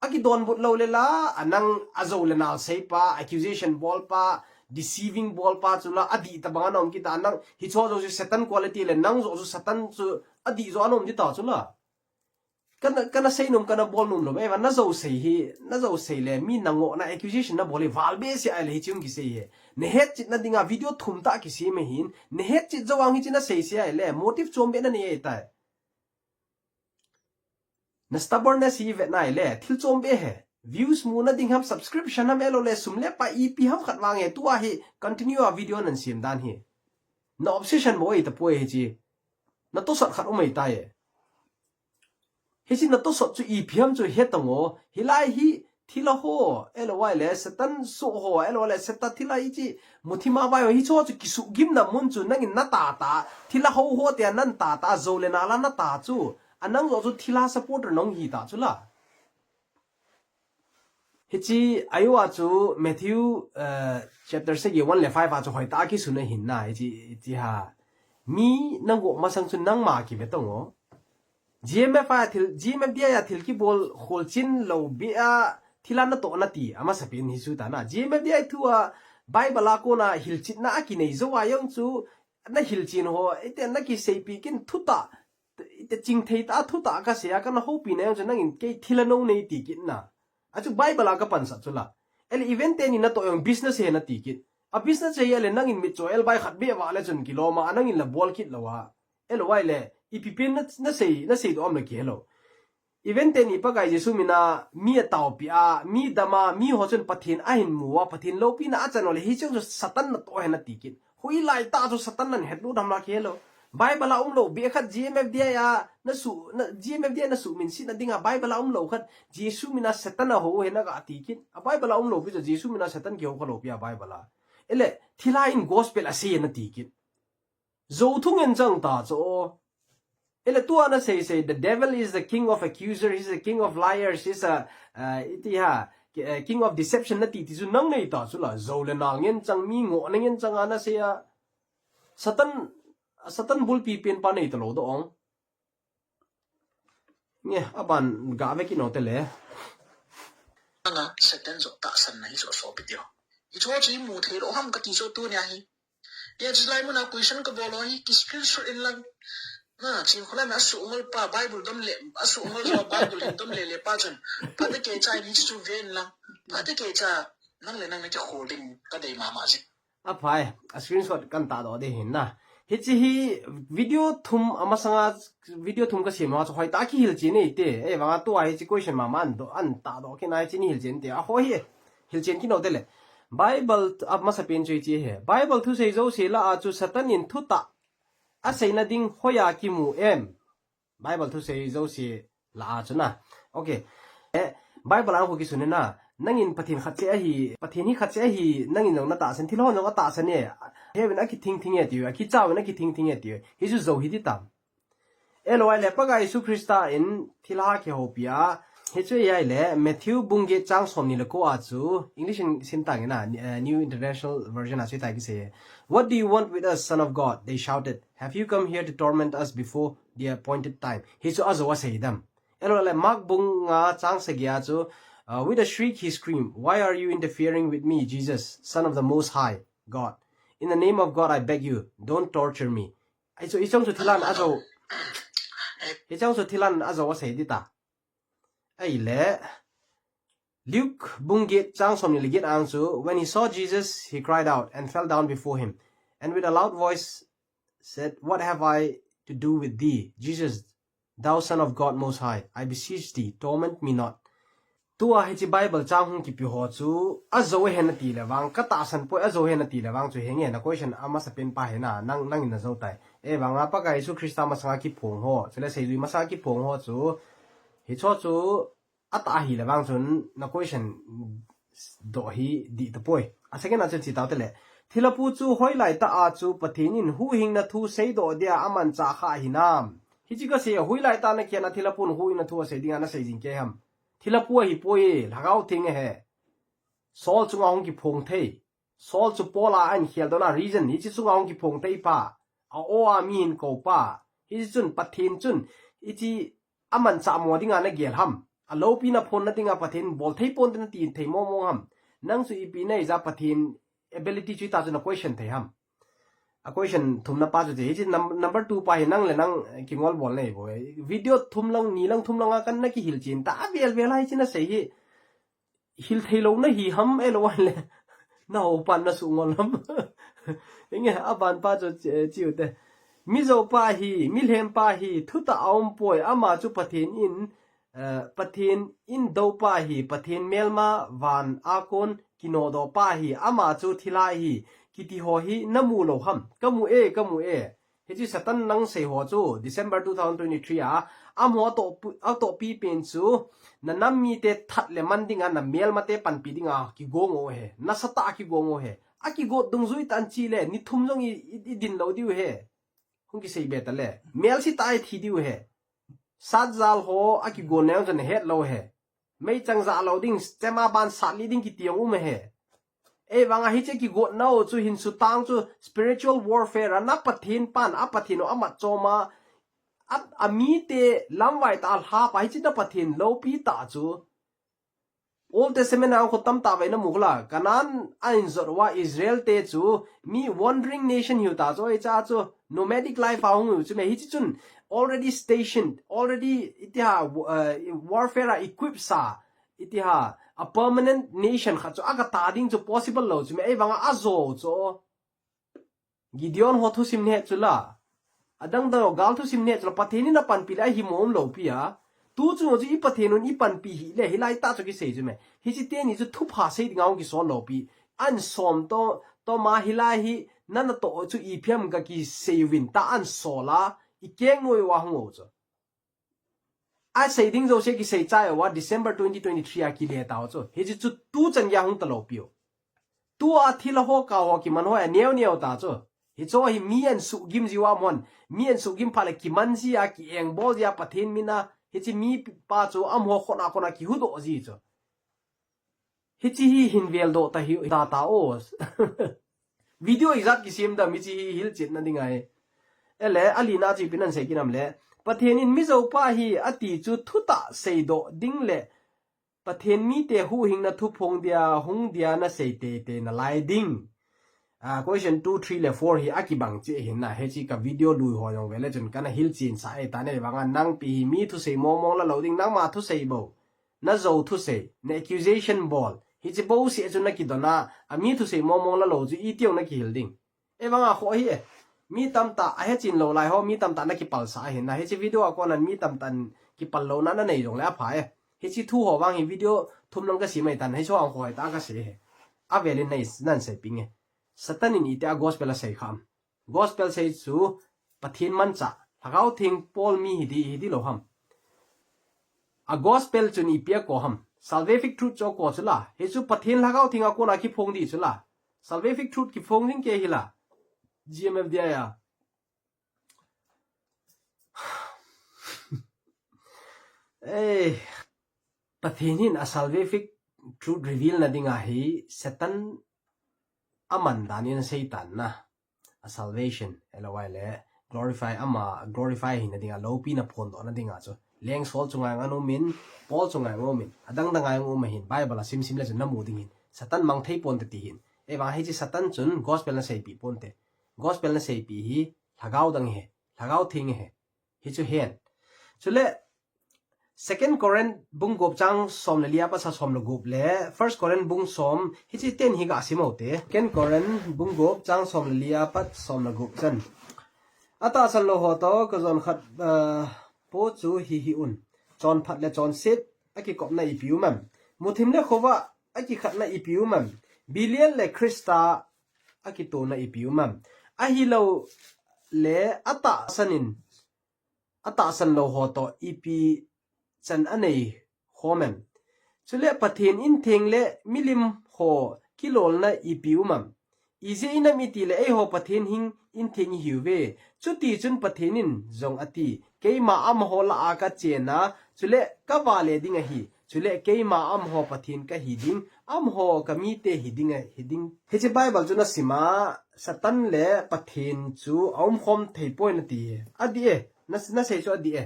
Akidonbut lou le la, anang ajou le nal seipa, accusation bolpa, deceiving bolpa chu la, adih tabang ana um kit ta, nang hicho jouse Satan quality le, nang jouse Satan chu adih jo ana um di ta chu la. Kana, kana seinom, kana bolnom lou, eiva, najou sei hi, najou sei le, mi nangohna accusation nabol hi, val behseh ahile hiche hung kisei hi. Nahetchetna dinga video thum tah kisem ahin, nahetchet jou vang hiche nasei sei ahile, motive chom beh nanei ahitai. Na stubbornness hi vetna ahile, thil chom beh ahi. Views muna ding ham, subscription ham, ahilou le sum le pai ipi ham khat vang ahi, tua hi continue a video nan sem dan hi. Na obsession bou ahitapoi hiche. Natosot khat um ahitai. Hiche natosot chu ipi ham chu hetang o, hilai hi thilha ho, ahilou le Satan soh ho, ahilou le Satan thilha hiche, muthima vai ho, hicho chu kisuhgimna mun chu nangin nata ta, thilha ho ho tia nan ta ta, jou le nal a nata chu, anang jo chu thilha supporter nahung hi ta chu la. Hiche ahiuva chu Matthew, eh, chapter sagi one le five a chu hoitah a kisun ahin na, hiche, hiche ha. Mi nangoh masang chu nangma kive tang o. G M F a thil, G M F D I a thil kibol kholchen lou beh a, thilha natoh nati, amasapen hi chu ta na. G M F D I thua, Bible a kona hilchetna akinei jou a jong chu, nahilchen ho, ite nakiseipi kit thutah, ite chingthei tah a thutah kasei a, kana houpi na jong chu nangin kei thilha nou nei ti kit na. Achu Bible a kapansah chu la. Ele event teni natoh jong business ahi nati kit. A business ahi le nangin mitcho elbai khat beh vah le chun kilom a, nangin la bol kit lou a. Ahilou le, ipi pen na, nasei, naseidoh am la kihe lou. Event teni Pakai Jesu mina, mi ataopi a, mi dam a, mi ho chun Pathen ahin mu a, Pathen loupina achan u le, hiche chu Satan natoh ahi nati kit. Hoilai tah chu Satan nahin hetlut ham la kihe lou. Bible a umlou beh khat G M F D I a, nasu, na, G M F D I a nasuhminsetna dinga, Bible a umlou khat, Jesu mina Satan ahou ahi naga ti kit. A Bible a umlou pi chu Jesu mina Satan kihou khalou pi a Bible a. Ele, thilha in gospel asei nati kit. Jou thungen chang ta chu. Ele tua nasei sei, the devil is the king of accuser, he's the king of liars, he's a, uh, iti ha, ki-, uh, king of deception nati ti chu nang nei ta chu la, jou le nal ngen chang, mi ngohna ngen chang a nasei a. Satan, Satan bulpi pen pa nei talou doh ong. Nge, aban gave kit nau te le. Anga, Satan jo tahsanna hi jo sopi tio. Hicho chu imu thei lou ham kati chu tunia hi. Tia chulai muna question kabol u hi, ki screenshot in lang. Na, Chinkholam in asuhngol pa, Bible dom le, asuhngol jo Bible hin dom le le pa chun. Phatecha in hichu ven lang. Phatecha, nang le nang nakikhol ding kadei mama jing. Aphai, a screenshot kan tahdoh ding ahin na. Hiche hi video thum amasanga, video thum kasem a chu hoitah a kihilchen e te. Ahivanga tua hiche question mama an doh, an tahdoh kit na hiche ni hilchen te. Aho hi, hilchen kit nau te le. Bible th-, amasapen chu hiche hi. Bible thusei jouse lah a chu Satan in thutah aseina ding hoiya kimu em. Bible thusei jouse lah a chu na. Okay. Eh, Bible a hung kisun e na. Nangin Pathen khat cheh ahi, Pathen hi khat cheh ahi, nangin jong natahsan, thilha hon jong atahsan e. Heuin akithing thing e tiu, akichauvin akithing thing e tiu. Hichu jou hiti tam. Ahilou le Pakai Jesu Christa in thilha kihoupi a. Hichu ahile, Matthew bung get chang somni le ko a chu, English in sim tange na, eh, New International Version a chu hitia kisei e. "What do you want with us, Son of God?" they shouted. "Have you come here to torment us before the appointed time?" Hichu ajou asei dem. Ahilou le Mark bung nga chang sagi a chu, uh, with a shriek he screamed, "Why are you interfering with me, Jesus, Son of the Most High God? In the name of God, I beg you, don't torture me." Hichu, hicheng chu thilhan ajou. Hicheng chu thilhan ajou asei di ta. Ahile, Luke bung get chang somni le get ang chu, when he saw Jesus, he cried out and fell down before him, and with a loud voice said, "What have I to do with thee, Jesus, thou Son of God Most High? I beseech thee, torment me not." Tua hiche Bible chang hung kipe ho chu, ajo hen ati le vang, ka tahsan poi, ajo hen ati le vang chu henge, na question amasapen pa hena, nang, nangin najo tai. Ahivanga Pakai Jesu Christa masanga kiphong ho, chule seijui masanga kiphong ho chu, hicho chu, atah ahi le vang chun na question doh hi dih tapoi. A second a chun che tau te le. Thilha pu chu hoilai tah a chu Pathen in huhhingna thu seidoh dia amanchah kha hinam? Hiche kasei a, hoilai tah a na kian a thilha pun huhhingna thu asei dinga nasei jing kei ham? Thilha pu ahipoi, Lhagao Theng ahi. Saul chunga hung kiphong thei. Saul chu Paul a ahin khel dohna reason, hiche chunga hung kiphong thei pa. A aw a mi hin kou pa. Hiche chun Pathen chun, hiche amanchah mo dinga nagel ham? Aloupina phonna dinga Pathen bol thei ponte nati thei mong mong ham? Nang chu ipi nahi jeh a Pathen ability chu hita chu na question thei ham? A question thumna pa chu hiche, hiche num-, number two pa hi nang le nang kingol bol nahi bou. Video thum lang, ni lang, thum lang a kana kihil chen ta, avel vel a hiche nasei hi. Hil thei lou nahi ham, ahilou le na houpan na sungol ham? Inge, aban pa chu che, che u te. Mijo pa hi, milhem pa hi, thutah a um poi, ama chu Pathen in, eh, Pathen in dou pa hi, Pathen melma van a kon kinodoh pa hi, ama chu thilha hi, kiti ho hi na mu lou ham? Ka mu e, ka mu e. Hiche Satan nang sei ho chu December two thousand twenty-three a, amaho atoh pu-, atohpi pen chu, na nam mite that le man dinga, na melmate panpi dinga kigong u ahi, nasatah a kigong u ahi. Akigot dungjui tah in che le, ni thum jong i, i, i din lou diu ahi. Hung kisei be ta le, melse tah a i thi diu ahi. Satjal ho akigon neo chu na het lou ahi. Meichang jah lou ding, chema ban sat li ding kiti jong um ahi. Ahivanga hiche kigotna u chu hin sutang chu spiritual warfare a, na Pathen pan, a Pathen u amat chom a, a, amite lamvai tah a lhap a, hiche na Pathen loupi tah chu. Old Testament a khu tamtah vei na mu khu la, Canaan a ahin jot uva Israel te chu mi wandering nation hiu ta chu, hiche a chu nomadic life a hung u chu me, hiche chun already stationed, already iti ham, uh, warfare a equipped sa, iti ham, a permanent nation khat chu aga ta ding chu possible lou chu me, ahivanga ajo chu. Gideon ho thusim neh chu la, adang dang ho gal thusim neh chu la, Pathen in apanpi le ahi mo um lou pi a. Tu chu chu i Pathen un ipanpi hih le, hilai tah chu kisei chu me. Hiche teni chu thupha sei dinga hung kisol lou pi. Ahin som to, to ma hilai hi, nana toh chu ipi ham ka kisei uvin ta ahin sol a, i keng noi uva hung u chu. Asei ding jouse kisei chai uva December twenty twenty-three a kile tau chu. Hiche chu tu chan gei a hung ta lou piu. Tua thilha ho ka ho kiman ho aneo neo ta chu. Hicho hi mi ahin suhgim jiu a mon. Mi ahin suhgim phat le kiman ji a, kiengbol ji a, Pathen min a. Hiche mi pa chu amaho khut a khut a kihuhdoh ji chu. Hiche hi hin veldoh ta hi ta ta o. Video ijat kisem dam hiche hi hilchetna ding ahi. Ele, alina chu ipi nan sei kit nam le. Pathen in mijo pa hi ati chu thutah seidoh ding le Pathen mite huhhingna thuphong dia, hung dia nasei teitei nalai ding. Ah, question two, three le four hi akibang cheh ahin na, hiche ka video lui ho jong vele chun kana hilchen sa e ta ne vanga nangpi hi mi thusei mong mong la lou ding, nangma thusei bou. Najo thusei, na accusation bol. Hiche bouseh chu nakidon a, ami thusei mong mong la lou chu iti jong nakihil ding. Ahivanga kho hi e. Mi tamtah ahechen lou lai ho, mi tamtah nakipalsah ahin na. Hiche video a kon a mi tamtah in kipal louna nanei jongle apha e. Hiche thu ho vang hi video thum lang kasem ahitan, hiche ho ang kho hita kasei e. Avel in nei, nan seipeh inge. Satan in itia gospel asei kham? Gospel sei chu Pathen manchah, Lhagao Theng pol mi hi di, hi di lou ham? A gospel chun ipi a kou ham? Salvific truth chu kou chu la. Hichu Pathen Lhagao Theng a kona kiphong di chu la. Salvific truth kiphong ding kei hi la. G M F D I a. Eh, Pathen hin a salvific truth reveal na dinga hi Satan aman dan in asei tan na. A salvation, L O I le, glorify ama, glorify hina dinga, loupina phondohna dinga chu. Leng Saul chunga jong aumin, Paul chunga jong aumin, adang dang a jong um ahin, Bible a simsim le chun namu ding hin. Satan mang thei ponte ti hin. Ahivang hiche Satan chun gospel naseipeh ponte. Gospel naseipeh hi, Lhagao dang ahi, Lhagao Theng ahi. Hichu hen. Chule, Second Corinth bung gup chang som le li a pat sa som le gup le First Corinth bung som, hichi ten hi ga sim u te. Second Corinth bung gup chang som le li a pat som le gup chan. Atahsan lou ho toh, ka jon khat, uh, po chu hi hi un. Chonphat le chonset, akikopna ipi um em. Muthim le khovah, akikhatna ipi um em. Belial le Christa, akitona ipi um em. Ahilou le atahsan in, atahsan lou ho toh ipi chan anei khom em. Chule Pathen intheng le milim ho kilolna ipi um em. Ijeh inem itile eiho Pathen hing intheng ihiuve. Chuti chun Pathen in jong ati, keima amaho lah a ka chenna, chule ka vale ding ahi. Chule keima amaho Pathen ka hi ding, amaho ka mite hi ding, hi ding. Hiche Bible chu na sim a, Satan le Pathen chu aumkhom thei poi nati e. Adih e, na, na sei chu adih e.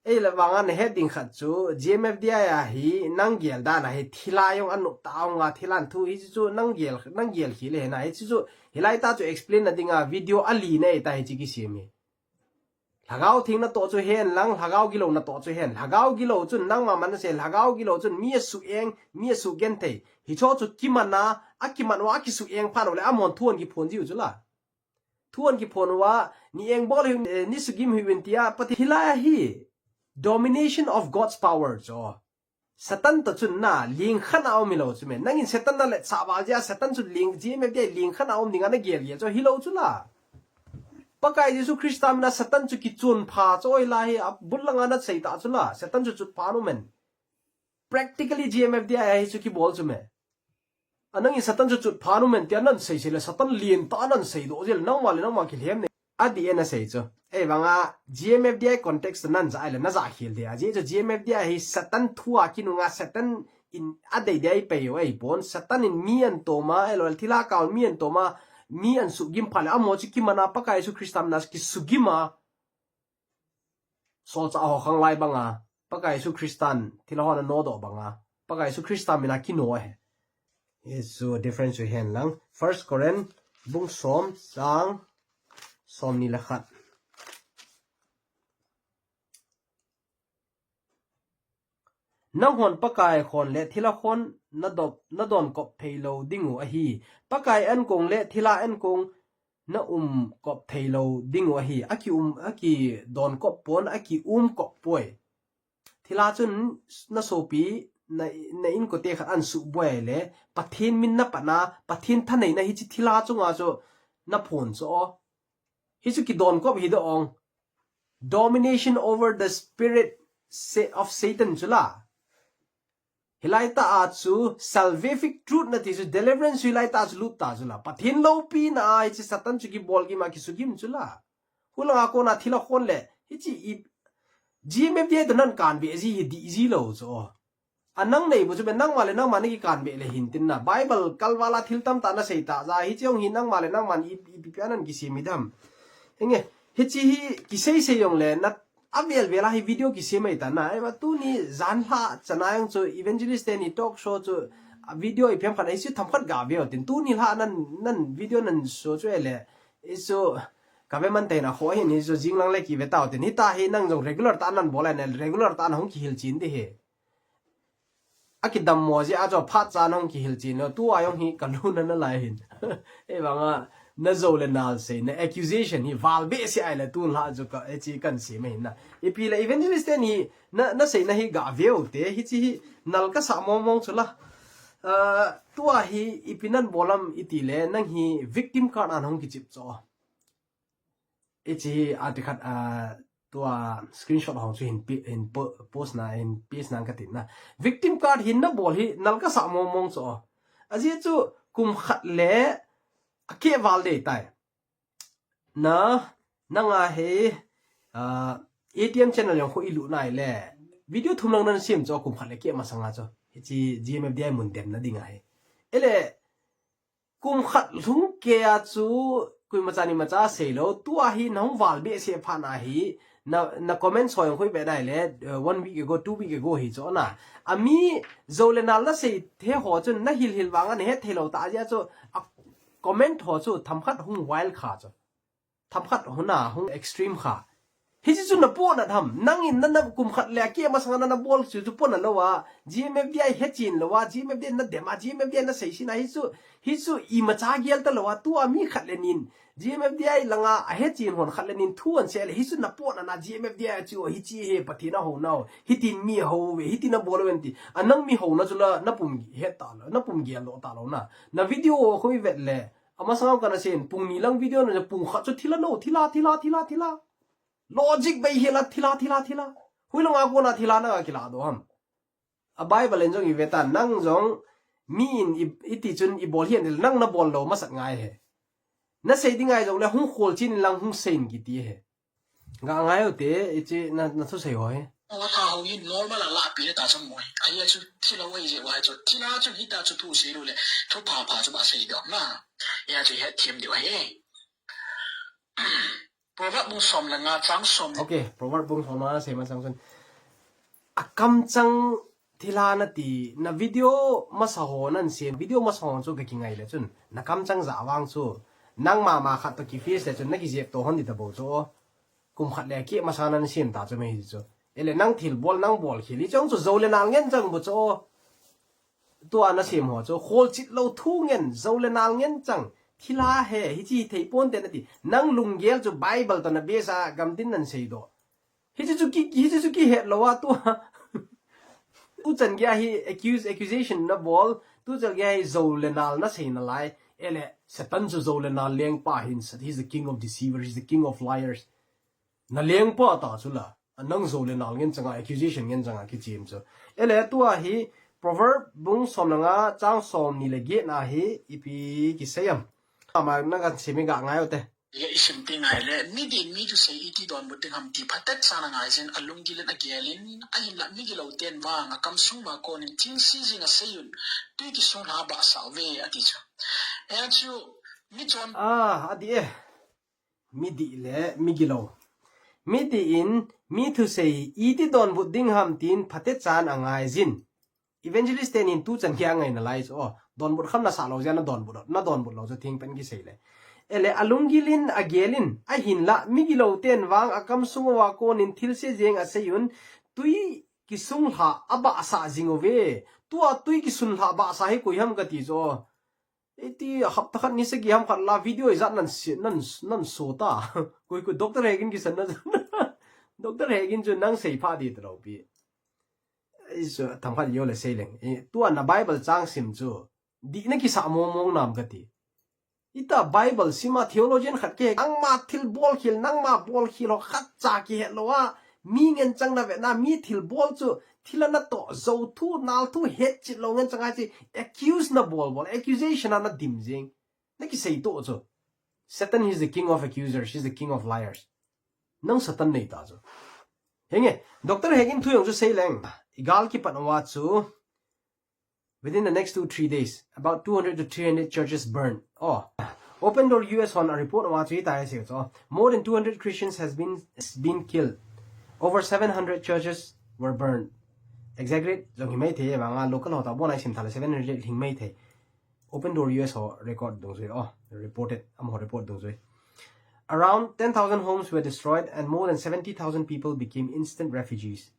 Ei la vang a na het ding khat chu, G M F D I a hi nang gel dan a hi thilha jong anop ta ong a, thilha thu hi chu nang gel, nang gel khel le hena hi chu, hilai ta chu explain na ding a video ali na e ta hi chi kisem hi. Lhagao theng natoh chu hen lang, lhagao gilou natoh chu hen. Lhagao gilou chun nangma man na sei, lhagao gilou chun mi asuh eng, mi asuh genthei. Hicho chu kiman a, akiman uva akisuh eng phat uleh amahon thu ahin kiphon jiu chu la. Thu ahin kiphon uva, ni engbol hiu, eh, ni sugim hiuvin tia, Pathen hilai a hi domination of God's power chu. Satan toh chun na, lingkhat a um hilou chu me. Nangin Satan na letsah val jeh a, Satan chu ling, G M F D I lingkhat a um dinga na gel gel chu hilou chu la. Pakai Jesu Christa mina Satan chu kichun pha chu oi la hi, abul langa na sei ta chu la. Satan chu chut pha nu men. Practically G M F D I a hi chu kibol chu me. A nangin Satan chu chut pha nu men tia nan sei sei le Satan lien ta nan sei doh jel nangma le nangma kilhem ne. Adih e na sei chu. Ei vang a G M F D I context nan ja ai le na ja khel de. Ajeh chu G M F D I hi Satan thu a kinung a Satan in adei dei pei u ei pon. Satan in mi ahin tom a, ei lo thilha kah un mi ahin tom a, mi ahin sugim phat le amaho chu kiman a Pakai Jesu Christa mina kisugim a. Solchah ho khang lai banga, Pakai Jesu Christan thilha ho ana nodoh banga, Pakai Jesu Christa mina kino ahi. Hichu difference chu hen lang. First Corinth bung som chang som ni le khat. Nanghon Pakai khon le thilha khon na dop, na don kop thei lou ding u ahi. Pakai ankong le thilha ankong na um kop thei lou ding u ahi. Aki um, aki don kop pon, aki um kop poi. Thilha chun na sopi, na, na inkote khat ahin suboi le, Pathen min na pan a, Pathen thaneina hiche thilha chunga chu na phon chu o. Hichu kidon kop hi doh ong. Domination over the spirit sa-, of Satan chu la. Hilai ta a chu salvific truth nati chu deliverance chu hilai ta chu lut ta chu la. Pathen loupina a hiche Satan chu kibol gim a kisugim chu la. Hulanga kona thilha khon le, hiche i G M F D I toh nan kanbe ji hi dih ji lou chu o. A nang nei bu chu be nangma le nangma na kikanbe le hin tin na. Bible kalval a thil tamtah na sei ta ja hiche jong hi nangma le nangma i, i, ipi pi a nan kisem hi dem. Henge, hiche hi kisei sei jong le na avel vel a hi video kisem mai ta na. Ei va tuni jan lha chana jong chu evangelist teni talk show chu a video i phem khat a hichu themkhat ga ve u tin tuni lha nan, nan video nan show chu e le. Hichu ka ve man tei na kho hin hichu jing lang le kive tau tin. Hita hi nang jong regular ta nan bol a ne regular ta na hung kihil chin ding hi. Akidammo jeh a chu phat cha na hung kihil chin lou. Tua jong hi ka lungna na lai hin. Ei vang a na jou le nal sei, na accusation hi val behseh a le tun lha chu ka, eh, chi kan sei mai hin na. Ipi le evangelist teni na, na seina hi ga ve u te, hiche hi nal ka sa mong mong chu la. Ah, tua hi ipi nan bol am iti le, nang hi victim card a na hung kichip chu. Hiche hi a ti khat, ah, tua screenshot ho chu hin pi-, hin po-, post na, hin paste na ka tin na. Victim card hin na bol hi nal ka sa mong mong chu. Ajeh chu kum khat le akeh val dei tai. Na, nanga hi, ah, A T M channel jong khu i lut nai le. Video thum lang nan sem chu kum khat le keh masanga chu. Hiche G M F D I mun demna ding ahi. Ele, kum khat lhung keh a chu, koima cha ni ma cha sei lou, tua hi na hung val behseh phat na hi, na, na comment ho jong khu i be nai le, eh, one week ago, two week ago hi chu na. Ami jou le nal na sei the ho chun na hil hil vang a na het thei lou ta jeh chu, a comment ho chu themkhat hung wild kha chu. Themkhat hung na, hung extreme kha. Hichu chu na pona ham. Nangin na, na kum khat le akeh masanga na, na bol chu chu pona lou a. G M F D I hechen lou a. G M F D I na dem a. G M F D I na seisin a. Hichu, hichu imacha gel talou a. Tua mi khat le nin. G M F D I langa ahechen hon khat le nin thu asei le. Hichu na pona na G M F D I chu hiche hi Pathen a hou nau. Hitin mi hou ve. Hitin a bol ve ti. A nang mi houna chu la na pum het talou. Na pum gel lou talou na. Na video khu i vet le. Amasang kana seiyin pung ni lang video na pung khat chu thila no. Thila, thila, thila, thila. Logic bei hila thila, thila, thila. Hui langa kona thila na kila do ham. A Bible in jong i ve ta, nang jong mi in i, i ti chun i bol hian nang na bol lou masat ngai he. Na sei ding ngai jong le hung khol chin lang hung sein kiti he. Ga ngai u te, i chi na, na thusei ho he. Awa tha ho hin normal a la pi le ta chang mo he. Ahi chu thila wai je wai chu. Thila chu hita chu thusei lou le. Thu pha pha chu ba sei do na. Ya chu he thiam de wai he. Proverb bung som le nga chang som. Okay, Proverb bung som le nga sei masang chun. A kamchang thila na ti, na video masa ho nan seiyin, video masa ho chu ka kingai le chun. Na kamchang ja vang chu. Nang mama khat to ki face le chun, na ki jep to hon di ta bo chu. Kum khat le akeh masa nan seiyin ta chu me hi chu. Ele nang thil bol, nang bol khel hi chang chu jo le nal ngen chang bo chu. Tua na sem ho chu, khol chit lou thu ngen, jo le nal ngen chang, thila he, hichi thei pon te na ti. Nang lunggel chu Bible to na base a gam din nan sei do. Hichi chu ki, hichi chu ki het lou a tua. Tu chan gei hi accuse, accusation na bol, tu chan gei hi jo le nal na sei na lai. Ele, Satan chu jo le nal lengpa hin, he's the king of deceivers, he's the king of liars. Na lengpa ta chu la. A nang jo le nal ngen changa, accusation ngen changa kichim chu. Ele tua hi Proverb bung som le nga chang som ni le get na hi ipi kisei am. Ama na kan simi ga ngai u te. Ye isim ti ngai le, mi din mi thusei iti donbut ding ham ti phatet chan angai jin, alunggil in agel in, ahinla migilou ten vang a kamsung va kon in thilse jing asei un, tui kisung lha ba sa ve ati chu. He chu mi chon. Ah, adi e. Mi dih le mi gilou. Mi dih in mi thusei iti donbut ding ham tin phatet chan angai jin. Evangelist ten in tu chan gei angai na lai chu. Oh, donbut kham na sa lou jeh a na donbut, na donbut lou chu thing pen kisei le. Ele alunggil in agel in ahinla migilou ten vang a kamsung va kon in thilse jeng asei un tui kisung lha a ba sa jing uve. Tua tui kisung lha ba sa hi koi ham kati chu. Iti hapta khat ni sagi ham khat la video ijat nan si, nan, nan so ta. Koi koi Doctor Hagin kisan na. Doctor Hagin chu nang sei pha di ta lou pi. Isu tham khat yo le sei leng. I, tua na Bible chang sim chu. Di na kisa mong mong nam kati. Ita Bible sima theologian khat ke. Nangma thil bol khel, nangma bol khel ho khat cha kihet lou a. Mi ngen chang na ve na, mi thil bol chu, thil a na to, jo thu, nal thu, het chit lou ngen chang a chi, accuse na bol bol, accusation a na dim jing. Na kisei to chu. Satan is the king of accusers, he's the king of liars. Nang Satan nei ta chu. Henge, Doctor Hagin thu jong chu sei leng. Igal kipat uva chu. Within the next two, three days, about two hundred to three hundred churches burned. Oh, Open Door U S hon a report uva chu hita asei chu. More than two hundred Christians has been, been killed. Over seven hundred churches were burned. Exaggerate jong hi mai thei, vang a local ho ta bon a isim tha le seven hundred hing mai thei. Open Door U S ho record dung jui. Oh, reported, amaho report dung jui. Around ten thousand homes were destroyed and more than seventy thousand people became instant refugees.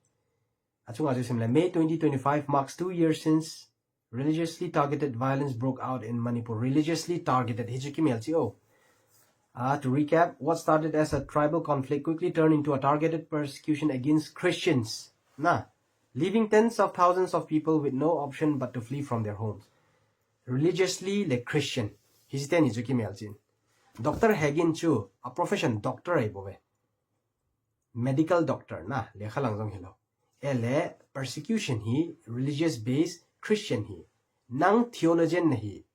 Achunga chu sim le, May twenty twenty-five marks two years since religiously targeted violence broke out in Manipur. Religiously targeted, hi chu kimel chi o. Ah, to recap, what started as a tribal conflict quickly turned into a targeted persecution against Christians. Na, leaving tens of thousands of people with no option but to flee from their homes. Religiously le Christian. Hi chi teni chu kimel chin. Doctor Hagin chu, a profession doctor ahi bou ve. Medical doctor na, lekha lang jong hilou. Ele persecution hi religious based Christian hi. Nang theologian na hi.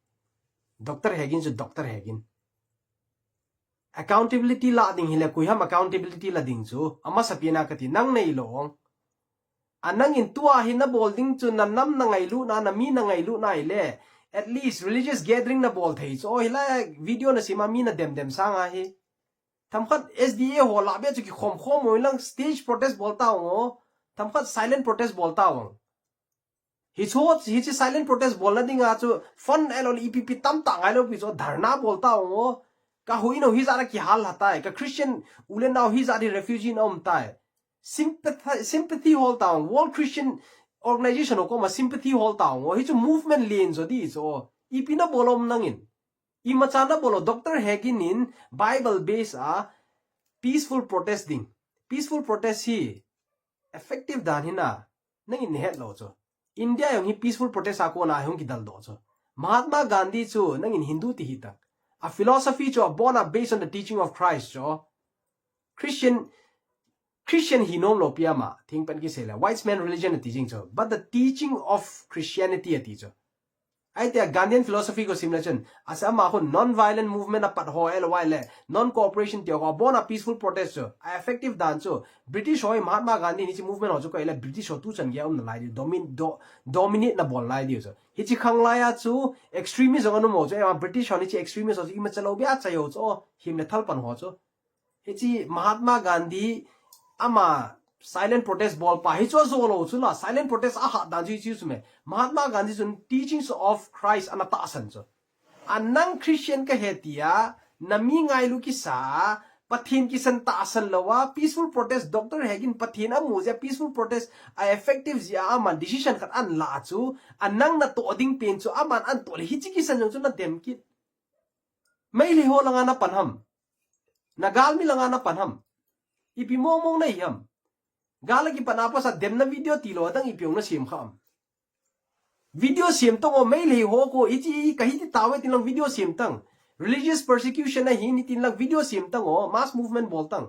Doctor Hagin chu Doctor Hagin. Accountability la ding hile, koi ham accountability la ding chu. Amasapen a kati nang neilou. A nangin tua hi na bol ding chu na nam na ngailut na, na mi na ngailut na hile. At least religious gathering na bol thei chu. Oh, hila video na sima mi na dem dem sanga hi. Themkhat S D A ho lah beh chu kikhom khom u lang stage protest bol tau ngo. Themkhat silent protest bol tau ang. Hichu, hichu silent protest bolna dinga chu fund alone ipi ipi tamtah ngailou pi chu dharna bol tau ngo. Ka huino hijat a kihal ha tai. Ka Christian u le nao hijat hi refugee na um tai. Sympathy, sympathy hol tang. World Christian Organization ho koma sympathy hol tang. Hichu movement len jo di chu. Ipi na bol um nangin. Imacha na bol u, Doctor Hagin in Bible base a peaceful protest ding. Peaceful protest hi effective dan hi na. Nangin nahet lou chu. India jong hi peaceful protest a kona hung kidaldoh chu. Mahatma Gandhi chu nangin Hindu ti hih tang. A philosophy chu abon a based on the teaching of Christ chu. Christian, Christian hi nom lou pi ama, thingpen kisei le, white man religion ati jing chu. But the teaching of Christianity ati chu. Ahi tia Gandhian philosophy ko sim le chun, asa ama khu non-violent movement a pat ho el wai le, non-cooperation tia ho, abon a peaceful protest chu, a effective dan chu, British ho hi Mahatma Gandhi ni chi movement ho chu ko le, British ho tu chan gei a um nalai di, domin-, do-, dominate na bol nalai di chu. Hichi khang lai a chu, extremist jong a um ho chu, ema British ho ni chi extremist ho chu, imacha lou bia cha ho chu, him le thal pan ho chu. Hichi Mahatma Gandhi ama silent protest bol pa hi chu ajo lou chu la, silent protest a hat dan chu hichi chu me. Mahatma Gandhi chun teachings of Christ ana tahsan chu. A nang Christian ka hi tia, na mi ngailu kisa, Pathen kisan tahsan lou a, peaceful protest, Doctor Hagin Pathen amu jeh a peaceful protest a effective jeh a aman decision khat ana la chu, a nang na toh ding pen chu aman ana toh le hichi kisan jong chu na dem kit. Meitei ho langa na pan ham. Na galmi langa na pan ham. Ipi mong mong na hi ham. Gal a kipan a pasa demna video ti lou dang ipi ong na sem kha ham. Video sem tang o, Meitei ho ko, hichi ka hiti tave tin lang video sem tang. Religious persecution ahi ni tin lang video sem tang o, mass movement bol tang.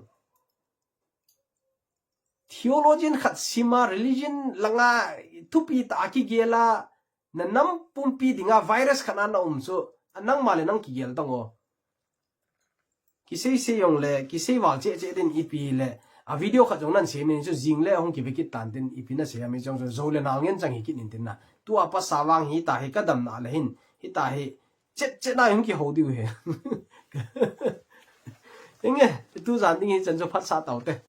Theologian khat sima religion langa thupi ta a kigel a, na nam pumpi dinga virus khat na um chu, a nangma le nang kigel tang o. Kisei sei jong le, kisei val cheh cheh din ipi le, a video khat jong nan sem in chu jing le hung kive kit tan tin ipi na sei a mi jong chu jo le nal ngen chang hi kit in tin na. Tua pasa vang hi ta hi ka dam na le hin, hi ta hi chet chet na hung kiho diu he. Inge, tu jan ding hi chan chu phat sa tau te.